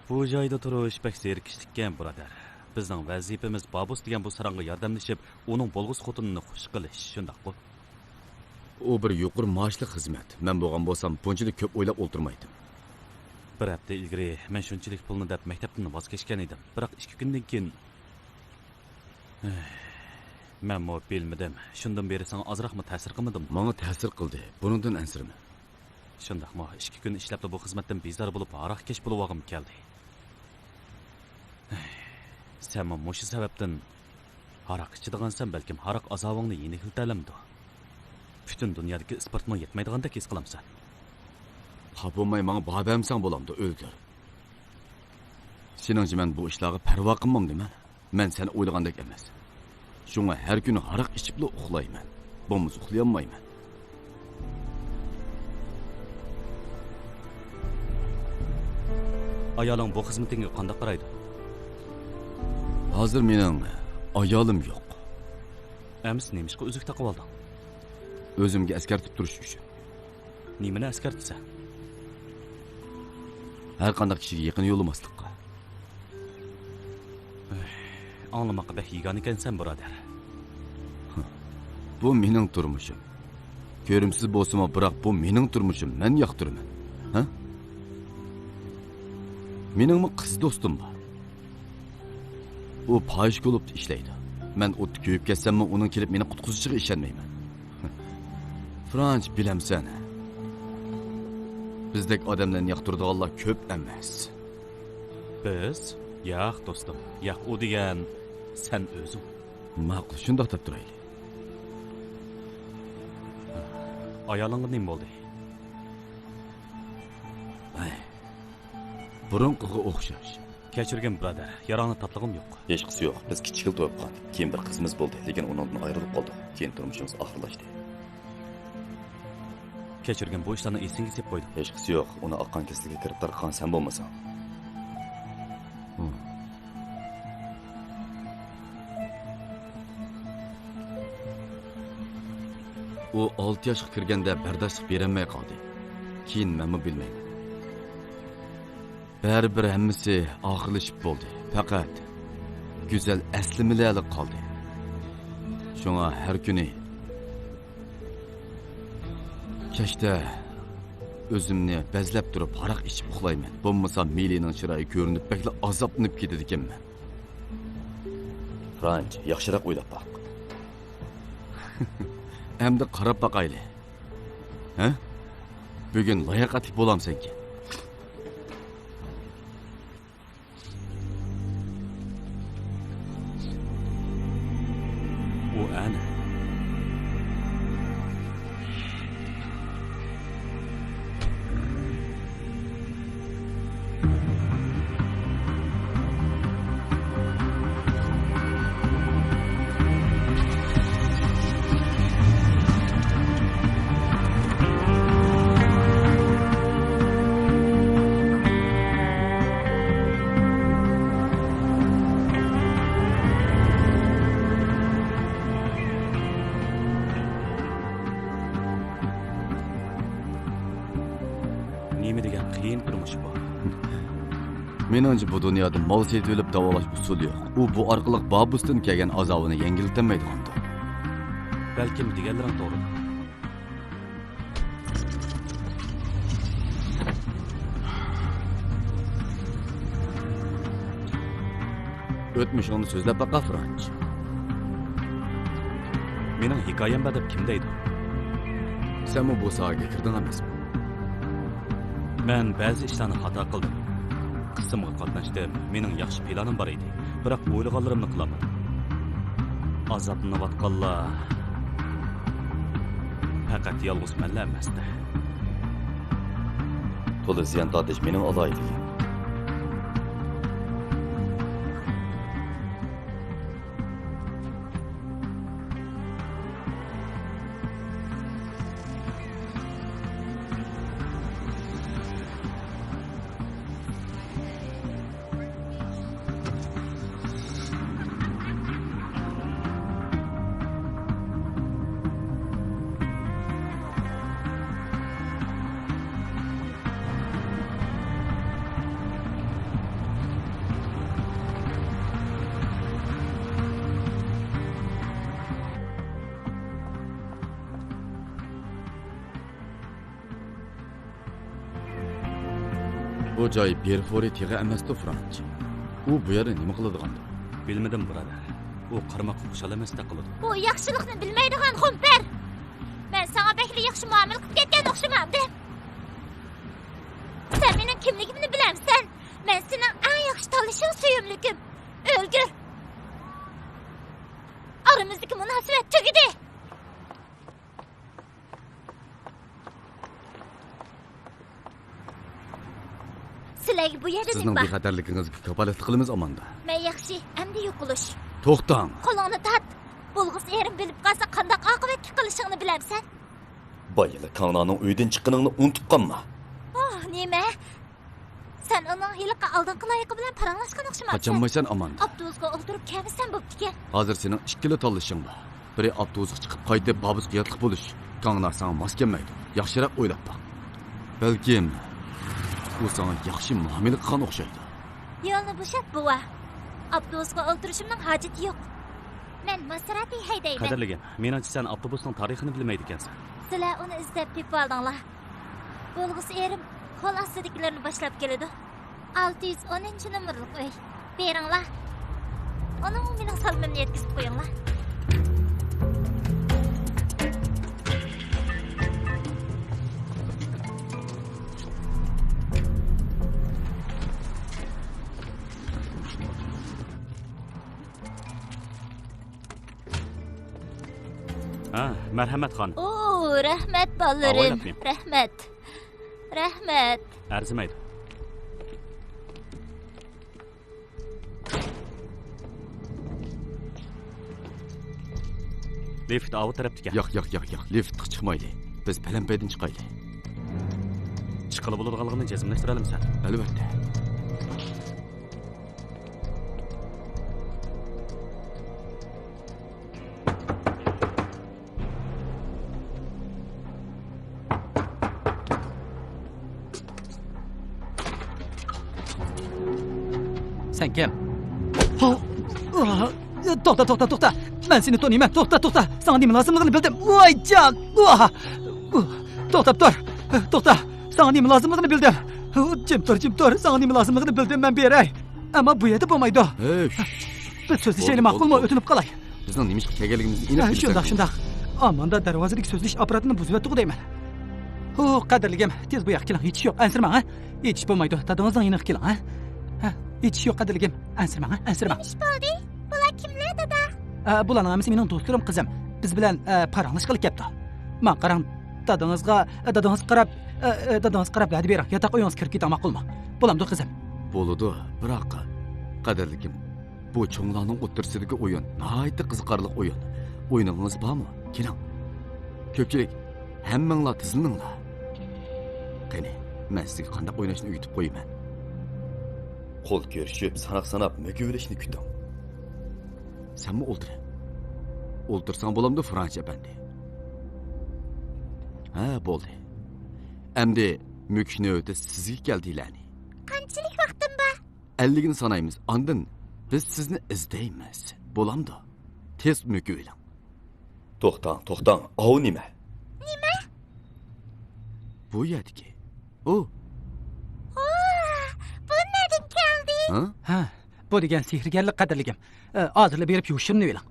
بۇ جايدا تۇرۇش بەك زېرىكىشلىككەن، بۇرادەر. بىزنىڭ ۋەزىپىمىز بابۇس دېگەن بۇ ساراڭغا ياردەملىشىپ، ئۇنىڭ بولغۇسى خوتۇنىنى خۇش قىلىش، شۇنداققۇ؟ ئۇ بىر يۇقىرى مائاشلىق خىزمەت. مەن بولغان بولسام، بۇنچىلىك كۆپ ئويلاپ ئولتۇرمايتتىم. بىر ھەپتە ئىلگىرى مەن شۇنچىلىك پۇلنى دەپ مەكتەپتىن ۋاز كەچكەن ئىدىم. بىراق ئىككى كۈندىن كېيىن، مەنمۇ بىلمىدىم. شۇندىن بېرى ساڭا ئازراقمۇ تەسىر قىلمىدىممۇ؟ ماڭا تەسىر قىلدى. بۇنىڭدىن ئەنسىرىمە. شۇنداقمۇ؟ ئىككى كۈن ئىشلەپلا بۇ خىزمەتتىن بىزار بولۇپ، ھاراق كەش بولۇۋالغۇم كەلدى. سەنمۇ مۇشۇ سەۋەبتىن ھاراق ئىچىدىغانسەن، بەلكىم ھاراق ئازابىڭنى يېنىكلىتەلەمدۇ؟ پۈتۈن دۇنيادىكى ئىسپىرتمۇ يەتمەيدىغاندەك ھېس قىلامسەن؟ خاپا بولماي ماڭا باھا بەرمىسەڭ بولامدۇ، ئۆلتۈر. سېنىڭچە مەن بۇ ئىشلارغا پەرۋا قىلمامدىمەن؟ مەن سەن ئويلىغاندەك ئەمەس. شۇڭا ھەر كۈنى ھاراق ئىچىپلا ئۇخلايمەن. بولمىسا ئۇخلىيالمايمەن. ئايالىڭ بۇ خىزمىتىڭگە قانداق قارايدۇ؟ ھازىر مېنىڭ ئايالىم يوق. ئەمىسە نېمىشقا ئۈزۈك تاقىۋالدىڭ؟ ئۆزۈمگە ئەسكەرتىپ تۇرۇش ئۈچۈن. نېمىنى ئەسكەرتىسەن؟ ھەر قانداق كىشىگە يېقىن يولىماسلىققا. ئاڭلىماققا بەك يېگانە ئىكەنسەن، بۇرادەر. بۇ مېنىڭ تۇرمۇشۇم. كۆرۈمسىز بولسىمۇ، بىراق بۇ مېنىڭ تۇرمۇشۇم، مەن ياقتۇرىمەن. ھە؟ مېنىڭمۇ قىز دوستۇم بار. ئۇ پاھىشە كۇلۇبتا ئىشلەيدۇ. مەن ئوتتا كۆيۈپ كەتسەممۇ، ئۇنىڭ كېلىپ مېنى قۇتقۇزۇشىغا ئىشەنمەيمەن. فرانچ، بىلەمسەن، بىزدەك ئادەملەرنى ياقتۇرىدىغانلار كۆپ ئەمەس. بىز؟ ياق، دوستۇم، ياق، ئۇ دېگەن سەن ئۆزۈڭ. ماقۇل، شۇنداق دەپ تۇرايلى. ئايالىڭغا نېمە بولدى؟ ھەي، بۇرۇنقىغا ئوخشاش. كەچۈرگىن، بۇرادەر، ياراڭنى تاپلىغۇم يوق. ھېچقىسى يوق، بىز كىچىكلا تويۇپ قالدۇق. كېيىن بىر قىزىمىز بولدى، لېكىن ئۇنىڭدىن ئايرىلىپ قالدۇق. كېيىن تۇرمۇشىمىز ئاخىرلاشتى. كەچۈرگىن، بۇ ئىشلارنى ئېسىڭگە سېلىپ قويدۇڭ. ھېچقىسى يوق، ئۇنى ئاققان كېسىلىگە كىرىپ تارتقان سەن بولمىساڭ. ئۇ ئالتە ياشقا كىرگەندە بەرداشلىق بېرەلمەي قالدى. كېيىن مەنمۇ بىلمەيمەن. بەرىبىر ھەممىسى ئاخىرلىشىپ بولدى. پەقەت گۈزەل ئەسلىمىلەرلا قالدى. شۇڭا ھەر كۈنى كەچتە ئۆزۈمنى بەزلەپ تۇرۇپ ھاراق ئىچىپ ئۇخلايمەن. بولمىسا مىلىنىڭ چىرايى كۆرۈنۈپ بەكلا ئازابلىنىپ كېتىدىكەنمەن. فرانچ، ياخشىراق ئويلاپ باق. ئەمدى قاراپ باقايلى. ھە؟ بۈگۈن لاياقەتلىك بولامسەنكىن؟ ئۇ ئەنە. نېمە دېگەن قىيىن تۇرمۇش بۇ. مېنىڭچە، بۇ دۇنيادا مال سېتىۋېلىپ داۋالاش ئۇسۇلى يوق. ئۇ بۇ ئارقىلىق بابۇستىن كەلگەن ئازابىنى يەڭگىللىتەلمەيدىغاندۇر. بەلكىم دېگەنلىرىڭ توغرىدۇر. ئۆتمۈشۈڭنى سۆزلەپ باقا، فرانچ. مېنىڭ ھېكايەم بار دەپ كىم دەيدۇ؟ سەنمۇ بۇ ساھەگە كىردىڭ ئەمەسمۇ؟ مەن بەزى ئىشلارنى خاتا قىلدىم. قىسىمغا قاتناشتىم. مېنىڭ ياخشى پىلانىم بار ئىدى. بىراق ئويلىغانلىرىمنى قىلالمىدىم. ئازابلىنىۋاتقانلار پەقەت يالغۇز مەنلا ئەمەستى. تولا زىيان تارتىش مېنىڭ ئالاھىدىلىكىم. بۇ جاي بېرفورى تېغى ئەمەستۇ، فرانچ. ئۇ بۇ يەردە نېمە قىلىدىغاندۇ؟ بىلمىدىم، بۇرادەر. ئۇ قارىماققا خۇشال ئەمەستەك قىلىدۇ. ئۇ ياخشىلىقنى بىلمەيدىغان خۇمپەر. مەن ساڭا بەكلا ياخشى مۇئامىلە قىلىپ كەتكەن ئوخشىمامدىم؟ سەن مېنىڭ كىملىكىمنى بىلەمسەن؟ مەن سېنىڭ ئەڭ ياخشى تاللىشىڭ، سۆيۈملۈكۈم. ئۆلگۈر. ئارىمىزدىكى مۇناسىۋەت تۈگىدى. سىلەرگە بۇ يەردە نېمە بار؟ سىزنىڭ بىخەتەرلىكىڭىزگە كاپالەتلىك قىلىمىز، ئاماندا. مەن ياخشى، ئەمدى يوقىلىش. توختاڭ! قولۇڭنى تارت! بولغۇسى ئېرىم بىلىپ قالسا، قانداق ئاقىۋەتكە قېلىشىڭنى بىلەمسەن؟ بايىلا كاڭنانىڭ ئۆيدىن چىققىنىڭنى ئۇنتۇپ قالما. ئوھ، نېمە؟ سەن ئۇنىڭ ھېلىقى ئالدىنقى لايىقى بىلەن پاراڭلاشقان ئوخشىمامسەن؟ قاچالمايسەن، ئاماندا. ئاپتوبۇسقا ئولتۇرۇپ كەلمىسەم بوپتىكەن. ھازىر سېنىڭ ئىككىلا تاللىشىڭ بار. بىرى ئاپتوبۇسقا چىقىپ قايتىپ بابۇسقا ياتلىق بولۇش. كاڭنا ساڭا ماس كەلمەيدۇ. ياخشىراق ئويلاپ باق. بەلكىم ئۇ ساڭا ياخشى مۇئامىلە قىلغان ئوخشايدۇ. يولنى بوشات، بوۋا. ئاپتوبۇسقا ئولتۇرۇشۇمنىڭ ھاجىتى يوق. مەن ماسېراتى ھەيدەيمەن. قەدىرلىكىم، مېنىڭچە سەن ئاپتوبۇسنىڭ تارىخىنى بىلمەيدىكەنسەن. سىلەر ئۇنى ئىزدەپ تېپىۋالدىڭلار. بولغۇسى ئېرىم قول ئاستىدىكىلەرنى باشلاپ كېلىدۇ. ئالتە يۈز ئونىنچى نومۇرلۇق ئۆي. بېرىڭلار. ئۇنىڭ مېنىڭ سالىمىمنى يەتكۈزۈپ قويۇڭلار. ھە، مەرھەمەت، خان. ئو، رەھمەت، بالىلىرىم. ئاۋايلاپمەن. رەھمەت. رەھمەت. ئەرزىمەيدۇ. لىفت ئاۋۇ تەرەپتىكەن. ياق، ياق، ياق، ياق. لىفتقا چىقمايلى. بىز پەلەمپەيدىن چىقايلى. چىققىلى بولىدىغانلىقىنى جەزملەشتۈرەلمىسەن؟ ئەلۋەتتە. سەن كىم؟ توختا، توختا، توختا! مەن سېنى تونۇيمەن. توختا، توختا! ساڭا نېمە لازىملىقىنى بىلدىم. ۋاي جان! توختاپ تۇر! توختا! ساڭا نېمە لازىملىقىنى بىلدىم. جىم تۇر، جىم تۇر! ساڭا نېمە لازىملىقىنى بىلدىم، مەن بېرەي. ئەمما بۇ يەردە بولمايدۇ. ھەي، شش. بىز سۆزلىشەيلى، بولدى، ماقۇلمۇ؟ بولدى، بولدى. ئۆتۈنۈپ قالاي. بىزنىڭ نېمە ئىشقا كەلگەنلىكىمىزنى ئېنىق ھە، بىلىسەن. شۇنداق، شۇنداق. ئاماندا دەرۋازىدىكى سۆزلىشىش ئاپپاراتىنى بۇزۇۋەتتىغۇ دەيمەن. ھو، قەدىرلىكىم، تېز بۇ ياققا كېلىڭ. ھېچ ئىش يوق، ئەنسىرىمەڭ، ھە؟ ھېچ ئىش بولمايدۇ، دادىڭىزنىڭ يېنىغا كېلىڭ، ھە؟ ھە، ھېچ ئىش يوق، قەدىرلىكىم، ئەنسىرىمەڭ، ھە؟ ئەنسىرىمەڭ. نېمە ئىش بولدى؟ بۇلار كىملەر، دادا؟ ئە، بۇلارنىڭ ھەممىسى مېنىڭ دوستلىرىم، قىزىم. بىز بىلەن، ئە، پاراڭلاشقىلى كەپتۇ. ماڭا قاراڭ، دادىڭىزغا، ئە، دادىڭىزغا قاراپ، ئە، ئە، دادىڭىزغا قاراپ ۋەدە بېرىڭ، ياتاق ئۆيىڭىزگە كىرىپ كېتىڭ، ماقۇلمۇ؟ بولامدۇ، قىزىم؟ بولىدۇ، بىراق، قەدىرلىكىم، بۇ چوڭلارنىڭ ئوتتۇرىسىدىكى ئويۇن ناھايىتى قىزىقارلىق ئويۇن. ئوينىغىڭىز بارمۇ؟ كېلىڭ. كۆپچىلىك، ھەممىڭلار تىزلىنىڭلار. قېنى، مەن سىزگە قانداق ئويناشنى ئۆگىتىپ قويىمەن. قول كۆرۈشۈپ، ساناق ساناپ، مۆكۈۋېلىشنى كۈتۈڭ. سەنمۇ ئولتۇر. ئولتۇرساڭ بولامدۇ، فرانس ئەپەندى؟ ھە، بولدى. ئەمدى مۆكۈش نۆۋىتى سىزگە كەلدى، لەنى. قانچىلىك ۋاقتىم بار؟ ئەللىكنى سانايمىز، ئاندىن بىز سىزنى ئىزدەيمىز. بولامدۇ؟ تېز مۆكۈۋېلىڭ. توختاڭ، توختاڭ، ئاۋۇ نېمە؟ نېمە؟ بۇ يەردىكى. ئۇ. ئوھ، بۇ نەدىن كەلدى؟ ھە؟ ھە، بۇ دېگەن سېھىرگەرلىك، قەدىرلىكىم. ئە، ھازىرلا بېرىپ يوشۇرۇنۇۋېلىڭ.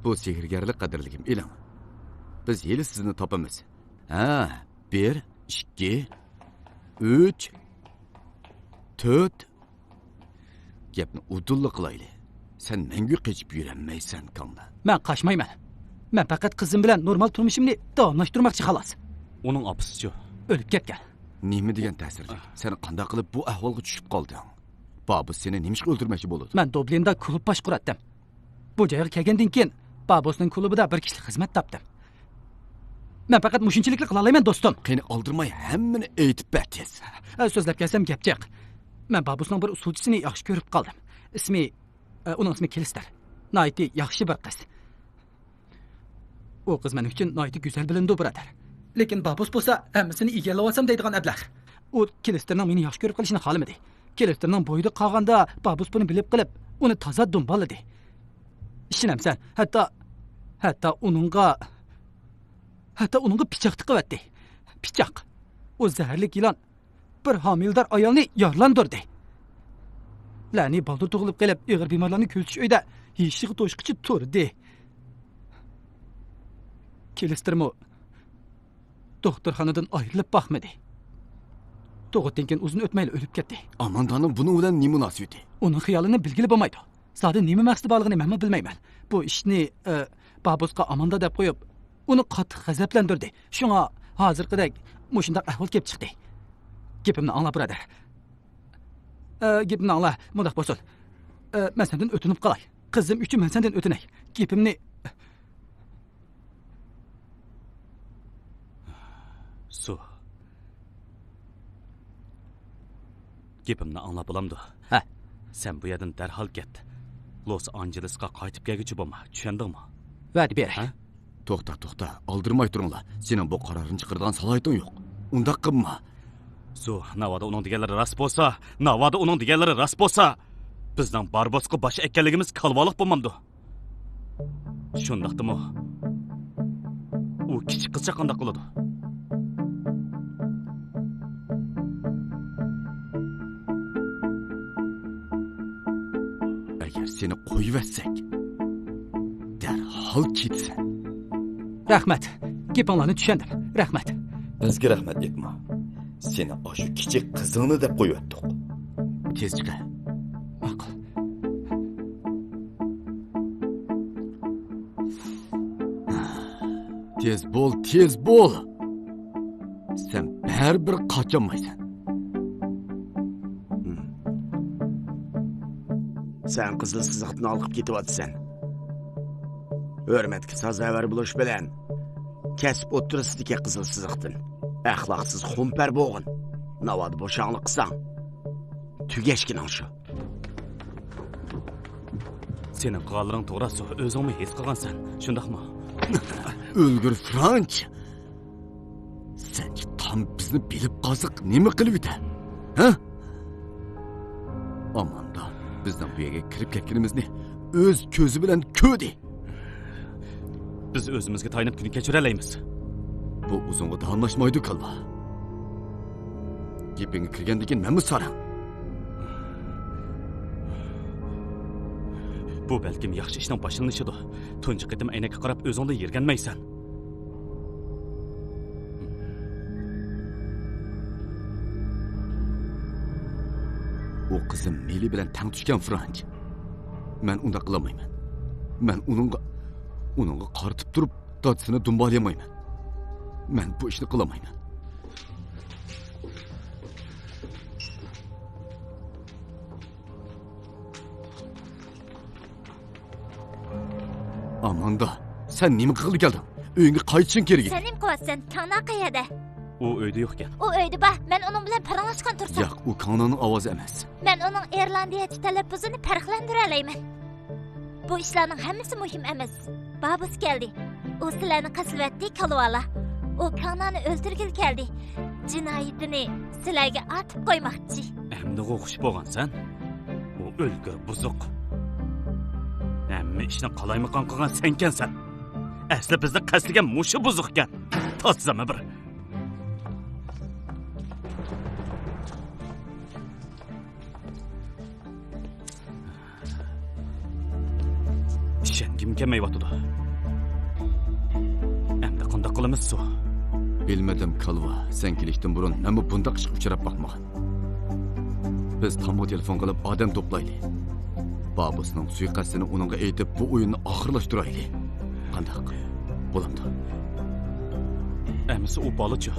بۇ سېھىرگەرلىك، قەدىرلىكىم، ئېلىڭ. بىز ھېلى سىزنى تاپىمىز. ھە، بىر، ئىككى، ئۈچ، تۆت. گەپنى ئۇدۇللا قىلايلى. سەن مەڭگۈ قېچىپ يۈرەلمەيسەن، كاڭدا. مەن قاچمايمەن. مەن پەقەت قىزىم بىلەن نورمال تۇرمۇشۇمنى داۋاملاشتۇرماقچى، خالاس. ئۇنىڭ ئاپىسىچۇ؟ ئۆلۈپ كەتكەن. نېمە دېگەن تەسىرلىك؟ سەن قانداق قىلىپ بۇ ئەھۋالغا چۈشۈپ قالدىڭ؟ بابۇس سېنى نېمە ئىشقا ئۆلتۈرمەكچى بولىدۇ؟ مەن دوبلىندا كۇلۇب باشقۇراتتىم. بۇ جايغا كەلگەندىن كېيىن، بابۇسنىڭ كۇلۇبىدا بىر كىشىلىك خىزمەت تاپتىم. مەن پەقەت مۇشۇنچىلىكلا قىلالايمەن، دوستۇم. قېنى، ئالدىرىماي ھەممىنى ئېيتىپ بەر تېز. ئە، سۆزلەپ كەلسەم گەپ جىق. مەن بابۇسنىڭ بىر ئۇسسۇلچىسىنى ياخشى كۆرۈپ قالدىم. ئىسمى، ئە، ئۇنىڭ ئىسمى كىلىستېر. ناھايىتى ياخشى بىر قىز. ئۇ قىز مەن ئۈچۈن ناھايىتى گۈزەل بىلىنىدۇ، بۇرادەر. لېكىن بابۇس بولسا ھەممىسىنى ئىگىلىۋالسام دەيدىغان ئەبلەخ. ئۇ كىلىستېرنىڭ مېنى ياخشى كۆرۈپ قېلىشىنى خالىمىدى. كىلىستېرنىڭ بويىدا قالغاندا بابۇس بۇنى بىلىپ قېلىپ، ئۇنى تازا دۇمبالىدى. ئىشىنەمسەن؟ ھەتتا، ھەتتا ئۇنىڭغا، ھەتتا ئۇنىڭغا پىچاق تىقىۋەتتى. پىچاق. ئۇ زەھەرلىك يىلان بىر ھامىلىدار ئايالنى يارىلاندۇردى. لەنى بالدۇر تۇغۇلۇپ قېلىپ، ئېغىر بىمارلارنى كۆزىتىش ئۆيىدە يېشىغا توشقىچە تۇردى. كىلىستېرمۇ دوختۇرخانىدىن ئايرىلىپ باقمىدى. تۇغۇتتىن كېيىن ئۇزۇن ئۆتمەيلا ئۆلۈپ كەتتى. ئاماندانىڭ بۇنىڭ بىلەن نېمە مۇناسىۋىتى؟ ئۇنىڭ خىيالىنى بىلگىلى بولمايدۇ. زادى نېمە مەقسىتى بارلىقىنى مەنمۇ بىلمەيمەن. بۇ ئىشنى، ئە، بابۇسقا ئاماندا دەپ قويۇپ، ئۇنى قاتتىق غەزەپلەندۈردى. شۇڭا ھازىرقىدەك مۇشۇنداق ئەھۋال كېلىپ چىقتى. گېپىمنى ئاڭلا، بۇرادەر. ئە، گېپىمنى ئاڭلا، مۇنداق بولسۇن. ئە، مەن سەندىن ئۆتۈنۈپ قالاي. قىزىم ئۈچۈن مەن سەندىن ئۆتۈنەي. گېپىمنى. سۇ. گېپىمنى ئاڭلاپ بولامدۇ؟ ھە. سەن بۇ يەردىن دەرھال كەت. لوس ئانژېلېسقا قايتىپ كەلگۈچى بولما، چۈشەندىڭمۇ؟ ۋەدە بېرەي. ھە؟ توختا، توختا، ئالدىرىماي تۇرۇڭلار. سېنىڭ بۇ قارارنى چىقىرىدىغان سالاھىيىتىڭ يوق. ئۇنداق قىلما. سۇ، ناۋادا ئۇنىڭ دېگەنلىرى راست بولسا، ناۋادا ئۇنىڭ دېگەنلىرى راست بولسا، بىزنىڭ باربوسقا باش ئەككەنلىكىمىز كالۋالىق بولمامدۇ؟ شۇنداقتىمۇ، ئۇ كىچىك قىزچاق قانداق قىلىدۇ؟ ئەگەر سېنى قويۇۋەتسەك، دەرھال كېتىسەن. رەھمەت. گېپىڭلارنى چۈشەندىم. رەھمەت. بىزگە رەھمەت ئېيتما. سېنى ئاشۇ كىچىك قىزىڭنى دەپ قويۇۋەتتۇق. تېز چىقە. ماقۇل. تېز بول، تېز بول! سەن بەرىبىر قاچالمايسەن. سەن قىزىل سىزىقتىن ھالقىپ كېتىۋاتىسەن. ھۆرمەتكە سازاۋەر بولۇش بىلەن، كەسىپ ئوتتۇرىسىدىكى قىزىل سىزىقتىن ئەخلاقسىز خۇمپەر بولغىن. ناۋادا بوشاڭلىق قىلساڭ، تۈگەشكىنىڭ شۇ. سېنىڭ قىلغانلىرىڭ توغرا، سۇ. ئۆزۈڭمۇ ھېس قىلغانسەن، شۇنداقمۇ؟ ئۆلگۈر، فرانچ! سەنچە تام بىزنى بىلىپ قالسا نېمە قىلىۋېتەر؟ ھە؟ ئاماندا بىزنىڭ بۇ يەرگە كىرىپ كەتكىنىمىزنى ئۆز كۆزى بىلەن كۆردى. بىز ئۆزىمىزگە تايىنىپ كۈن كەچۈرەلەيمىز. بۇ ئۇزۇنغا داۋاملاشمايدۇ، كالۋا. گېپىڭگە كىرگەندىن كېيىن مەنمۇ ساراڭ. بۇ بەلكىم ياخشى ئىشنىڭ باشلىنىشىدۇ. تۇنجى قېتىم ئەينەككە قاراپ ئۆزۈڭدىن يىرگەنمەيسەن. ئۇ قىزىم مېلى بىلەن تەڭ چۈشكەن، فرانچ. مەن ئۇنداق قىلالمايمەن. مەن ئۇنىڭغا، ئۇنىڭغا قارىتىپ تۇرۇپ، دادىسىنى دۇمبالىيالمايمەن. مەن بۇ ئىشنى قىلالمايمەن. ئاماندا، سەن نېمە قىلغىلى كەلدىڭ؟ ئۆيۈڭگە قايتىشىڭ كېرەك ئىدى. سەن نېمە قىلىۋاتىسەن؟ كاڭنا قەيەردە؟ ئۇ ئۆيدە يوقكەن. ئۇ ئۆيدە بار. مەن ئۇنىڭ بىلەن پاراڭلاشقان تۇرسام. ياق، ئۇ كاڭنانىڭ ئاۋازى ئەمەس. مەن ئۇنىڭ ئىرلاندىيەچە تەلەپپۇزىنى پەرقلەندۈرەلەيمەن. بۇ ئىشلارنىڭ ھەممىسى مۇھىم ئەمەس. بابۇس كەلدى. ئۇ سىلەرنى قەستلىۋەتتى، كالۋالار. ئۇ كاڭنانى ئۆلتۈرگىلى كەلدى. جىنايىتىنى سىلەرگە ئارتىپ قويماقچى. ئەمدىغۇ خۇش بولغانسەن؟ ئۇ ئۆلگۈر بۇزۇق. ھەممە ئىشنى قالايمىقان قىلغان سەنكەنسەن. ئەسلى بىزنى قەستلىگەن مۇشۇ بۇزۇقكەن. تازىمۇ بىر. ئىشەنگۈم كەلمەيۋاتىدۇ. ئەمدى قانداق قىلىمىز، سۇ؟ بىلمىدىم، كالۋا. سەن كېلىشتىن بۇرۇن مەنمۇ بۇنداق ئىشقا ئۇچراپ باقمىغان. بىز تامغا تېلېفون قىلىپ ئادەم توپلايلى. بابۇسنىڭ سۇيىقەستىنى ئۇنىڭغا ئېيتىپ، بۇ ئويۇننى ئاخىرلاشتۇرايلى. قانداق؟ بولامدۇ؟ ئەمىسە ئۇ بالىچۇ؟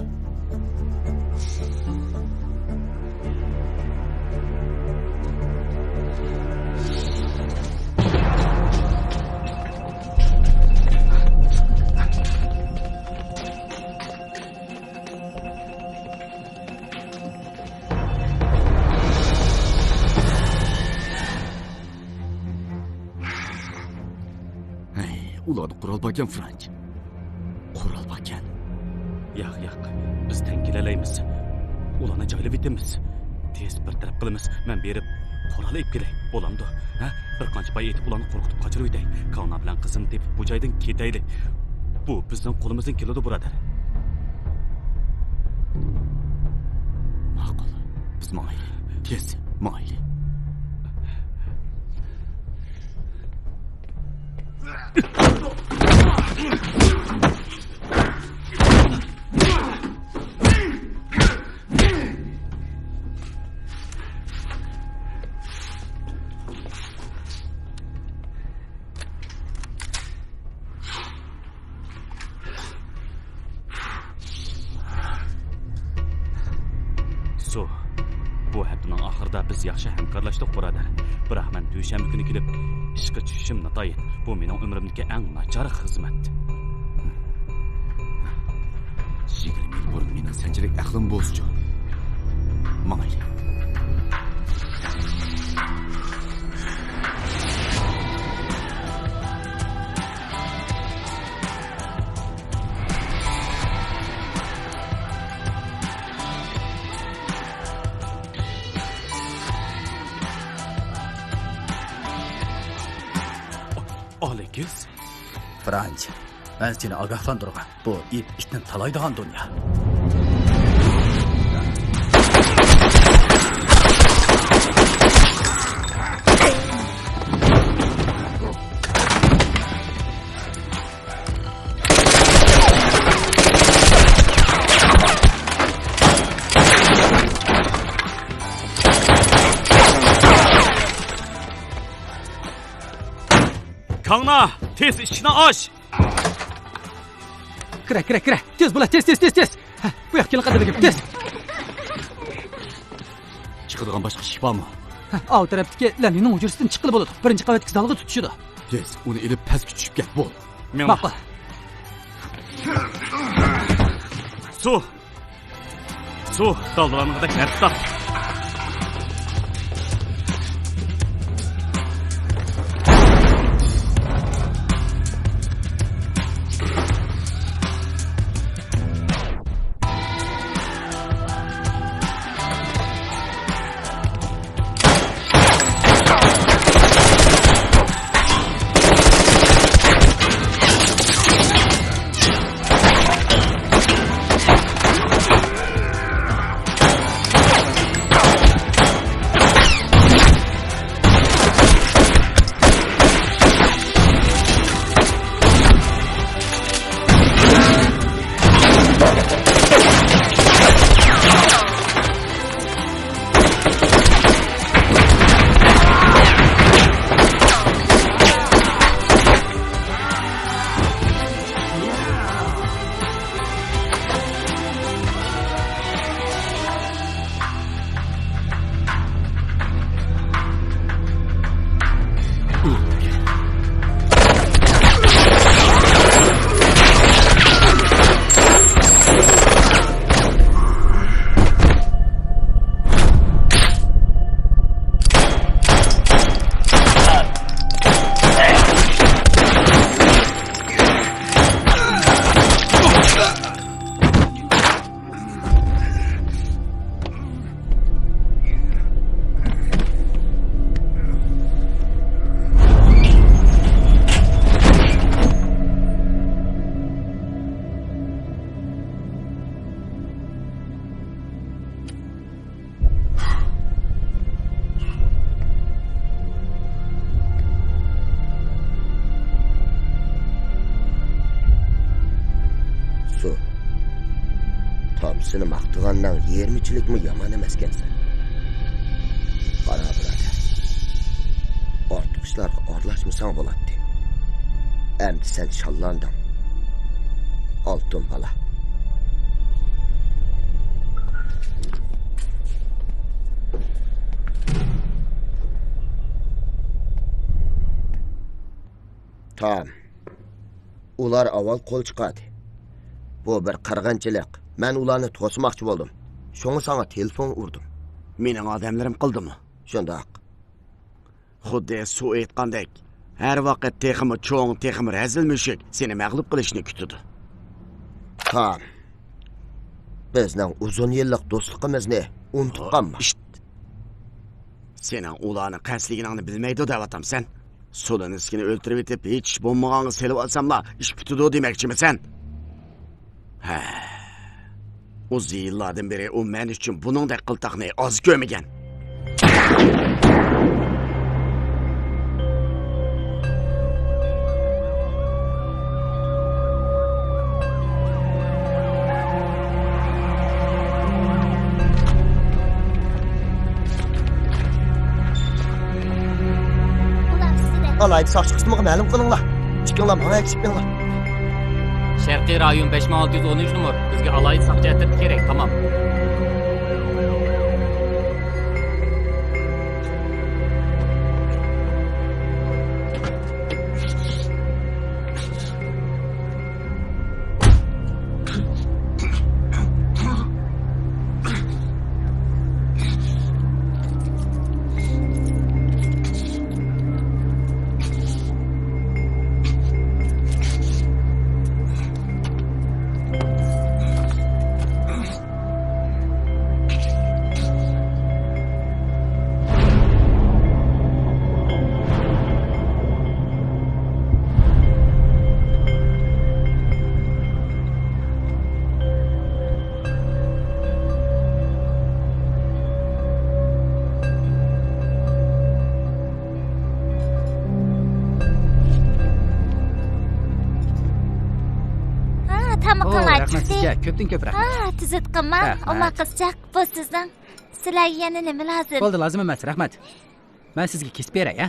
ھەي، ئۇلاردا قورال باركەن، فرانچ. قورال باركەن. ياق، ياق. بىز تەڭ كېلەلەيمىز. ئۇلارنى جايلىۋېتىمىز. تېز بىر تەرەپ قىلىمىز. مەن بېرىپ قورال ئېلىپ كېلەي. بولامدۇ؟ ھە؟ بىر قانچە پاي ئېتىپ ئۇلارنى قورقۇتۇپ قاچۇرۇۋېتەي. كاڭنا بىلەن قىزىمنى تېپىپ بۇ جايدىن كېتەيلى. بۇ بىزنىڭ قولىمىزدىن كېلىدۇ، بۇرادەر. ماقۇل. بىز ماڭايلى. تېز ماڭايلى. سۇ، بۇ ھەپتىنىڭ ئاخىرىدا بىز ياخشى ھەمكارلاشتۇق، بۇرادەر. بىراق مەن دۈشەنبە كۈنى كېلىپ ئىشقا چۈشۈشۈم ناتايىن. بۇ مېنىڭ ئۆمرۈمدىكى ئەڭ ناچار خىزمەت. يىگىرمە يىل بۇرۇن مېنىڭ سەنچىلىك ئەقلىم بولسىچۇ. ماڭايلى. ئالېكس؟ فرانچ، مەن سېنى ئاگاھلاندۇرغان. بۇ ئىت ئىتنى تالايدىغان دۇنيا. كاڭنا، تېز ئىشىكنى ئاچ! كىرە، كىرە، كىرە! تېز بولا، تېز، تېز، تېز، تېز! ھە، بۇ ياققا كېلىڭ، قەدىرلىكىم، تېز! چىقىدىغان باشقا ئىشىك بارمۇ؟ ھە، ئاۋۇ تەرەپتىكى لەننىڭ ھۇجرىسىدىن چىققىلى بولىدۇ. بىرىنچى قەۋەتتىكى زالغا تۇتىشىدۇ. تېز، ئۇنى ئېلىپ پەسكە چۈشۈپ كەت، بول. مېڭە. ماقۇل. سۇ! سۇ، دالدىلانغۇدەك نەرسە تاپ. سۇ. تام سېنى ماختىغاننىڭ يېرىمىچىلىكمۇ يامان ئەمەسكەنسەن. قارا، بۇرادەر. ئارتۇق ئىشلارغا ئارىلاشمىساڭ بولاتتى. ئەمدى سەن شاللاندىڭ. ئالتۇن بالا. تام. ئۇلار ئاۋۋال قول چىقاردى. بۇ بىر قىرغىنچىلىق. مەن ئۇلارنى توسماقچى بولدۇم. شۇڭا ساڭا تېلېفون ئۇردۇم. مېنىڭ ئادەملىرىم قىلدىمۇ؟ شۇنداق. خۇددى سۇ ئېيتقاندەك، ھەر ۋاقىت تېخىمۇ چوڭ، تېخىمۇ رەزىل مۈشۈك سېنى مەغلۇپ قىلىشنى كۈتىدۇ. تام، بىزنىڭ ئۇزۇن يىللىق دوستلۇقىمىزنى ئۇنتۇپ قالما. ئىشت! سېنىڭ ئۇلارنى قەستلىگىنىڭنى بىلمەيدۇ دەۋاتامسەن؟ سولېنسكىنى ئۆلتۈرۈۋېتىپ، ھېچ ئىش بولمىغانغا سېلىۋالساملا، ئىش پۈتىدۇ دېمەكچىمىسەن؟ ھە. ئۇزۇن يىللاردىن بېرى ئۇ مەن ئۈچۈن بۇنىڭدەك قىلتاقنى ئاز كۆرمىگەن. ئالاھىدە ساقچى قىسمىغا مەلۇم قىلىڭلار. ئىككىڭلار ماڭا ئەگىشىپ مېڭىڭلار. شەرقىي رايون بەش مىڭ ئالتە يۈز ئون ئۈچ نومۇر. بىزگە ئالاھىدە ساقچى ئەترىتى كېرەك. تامام. تامىقىڭلار چىقتى. ئوي، رەھمەت سىزگە، كۆپتىن كۆپ رەھمەت. ھا، تۈزۈتقىنما؟ رەھمەت. ئوماق قىزچاق، بۇ سىزنىڭ. سىلەرگە يەنە نېمە لازىم؟ بولدى، لازىم ئەمەس، رەھمەت. مەن سىزگە كېسىپ بېرەي، ھە؟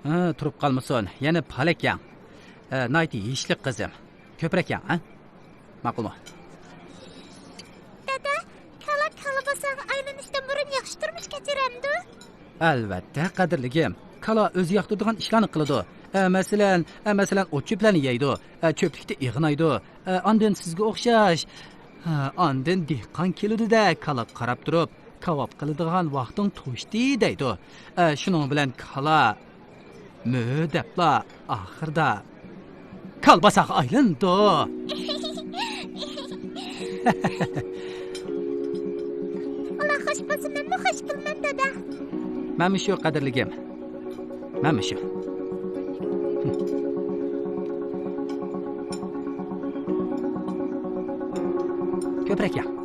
ھە، تۇرۇپ قالمىسۇن، يەنە پالەك يەڭ. ئە، ناھايىتى يېيىشلىك قىزىم. كۆپرەك يەڭ، ھە؟ ماقۇلمۇ؟ دادا، كالا كالا بولساڭ ئايلىنىشتىن بۇرۇن ياخشى تۇرمۇش كەچۈرەمدۇ؟ ئەلۋەتتە، قەدىرلىكىم. كالا ئۆزى ياقتۇرىدىغان ئىشلارنى قىلىدۇ. ئە، مەسىلەن، ئە، مەسىلەن، ئوت-چۆپلەرنى يەيدۇ. ئە، چۆپلۈكتە ئېغىنايدۇ. ئە، ئاندىن سىزگە ئوخشاش. ھە، ئاندىن دېھقان كېلىدۇ-دە، كالاغا قاراپ تۇرۇپ، كاۋاپ قىلىدىغان ۋاقتىڭ توشتى دەيدۇ. ئە، شۇنىڭ بىلەن كالا مۆ دەپلا ئاخىردا كالباساغا ئايلىنىدۇ. ئۇلار خوش بولسا، مەنمۇ خوش بولىمەن، دادا. مەنمۇ شۇ، قەدىرلىكىم. مەنمۇ شۇ. كۆپرەك يەڭ.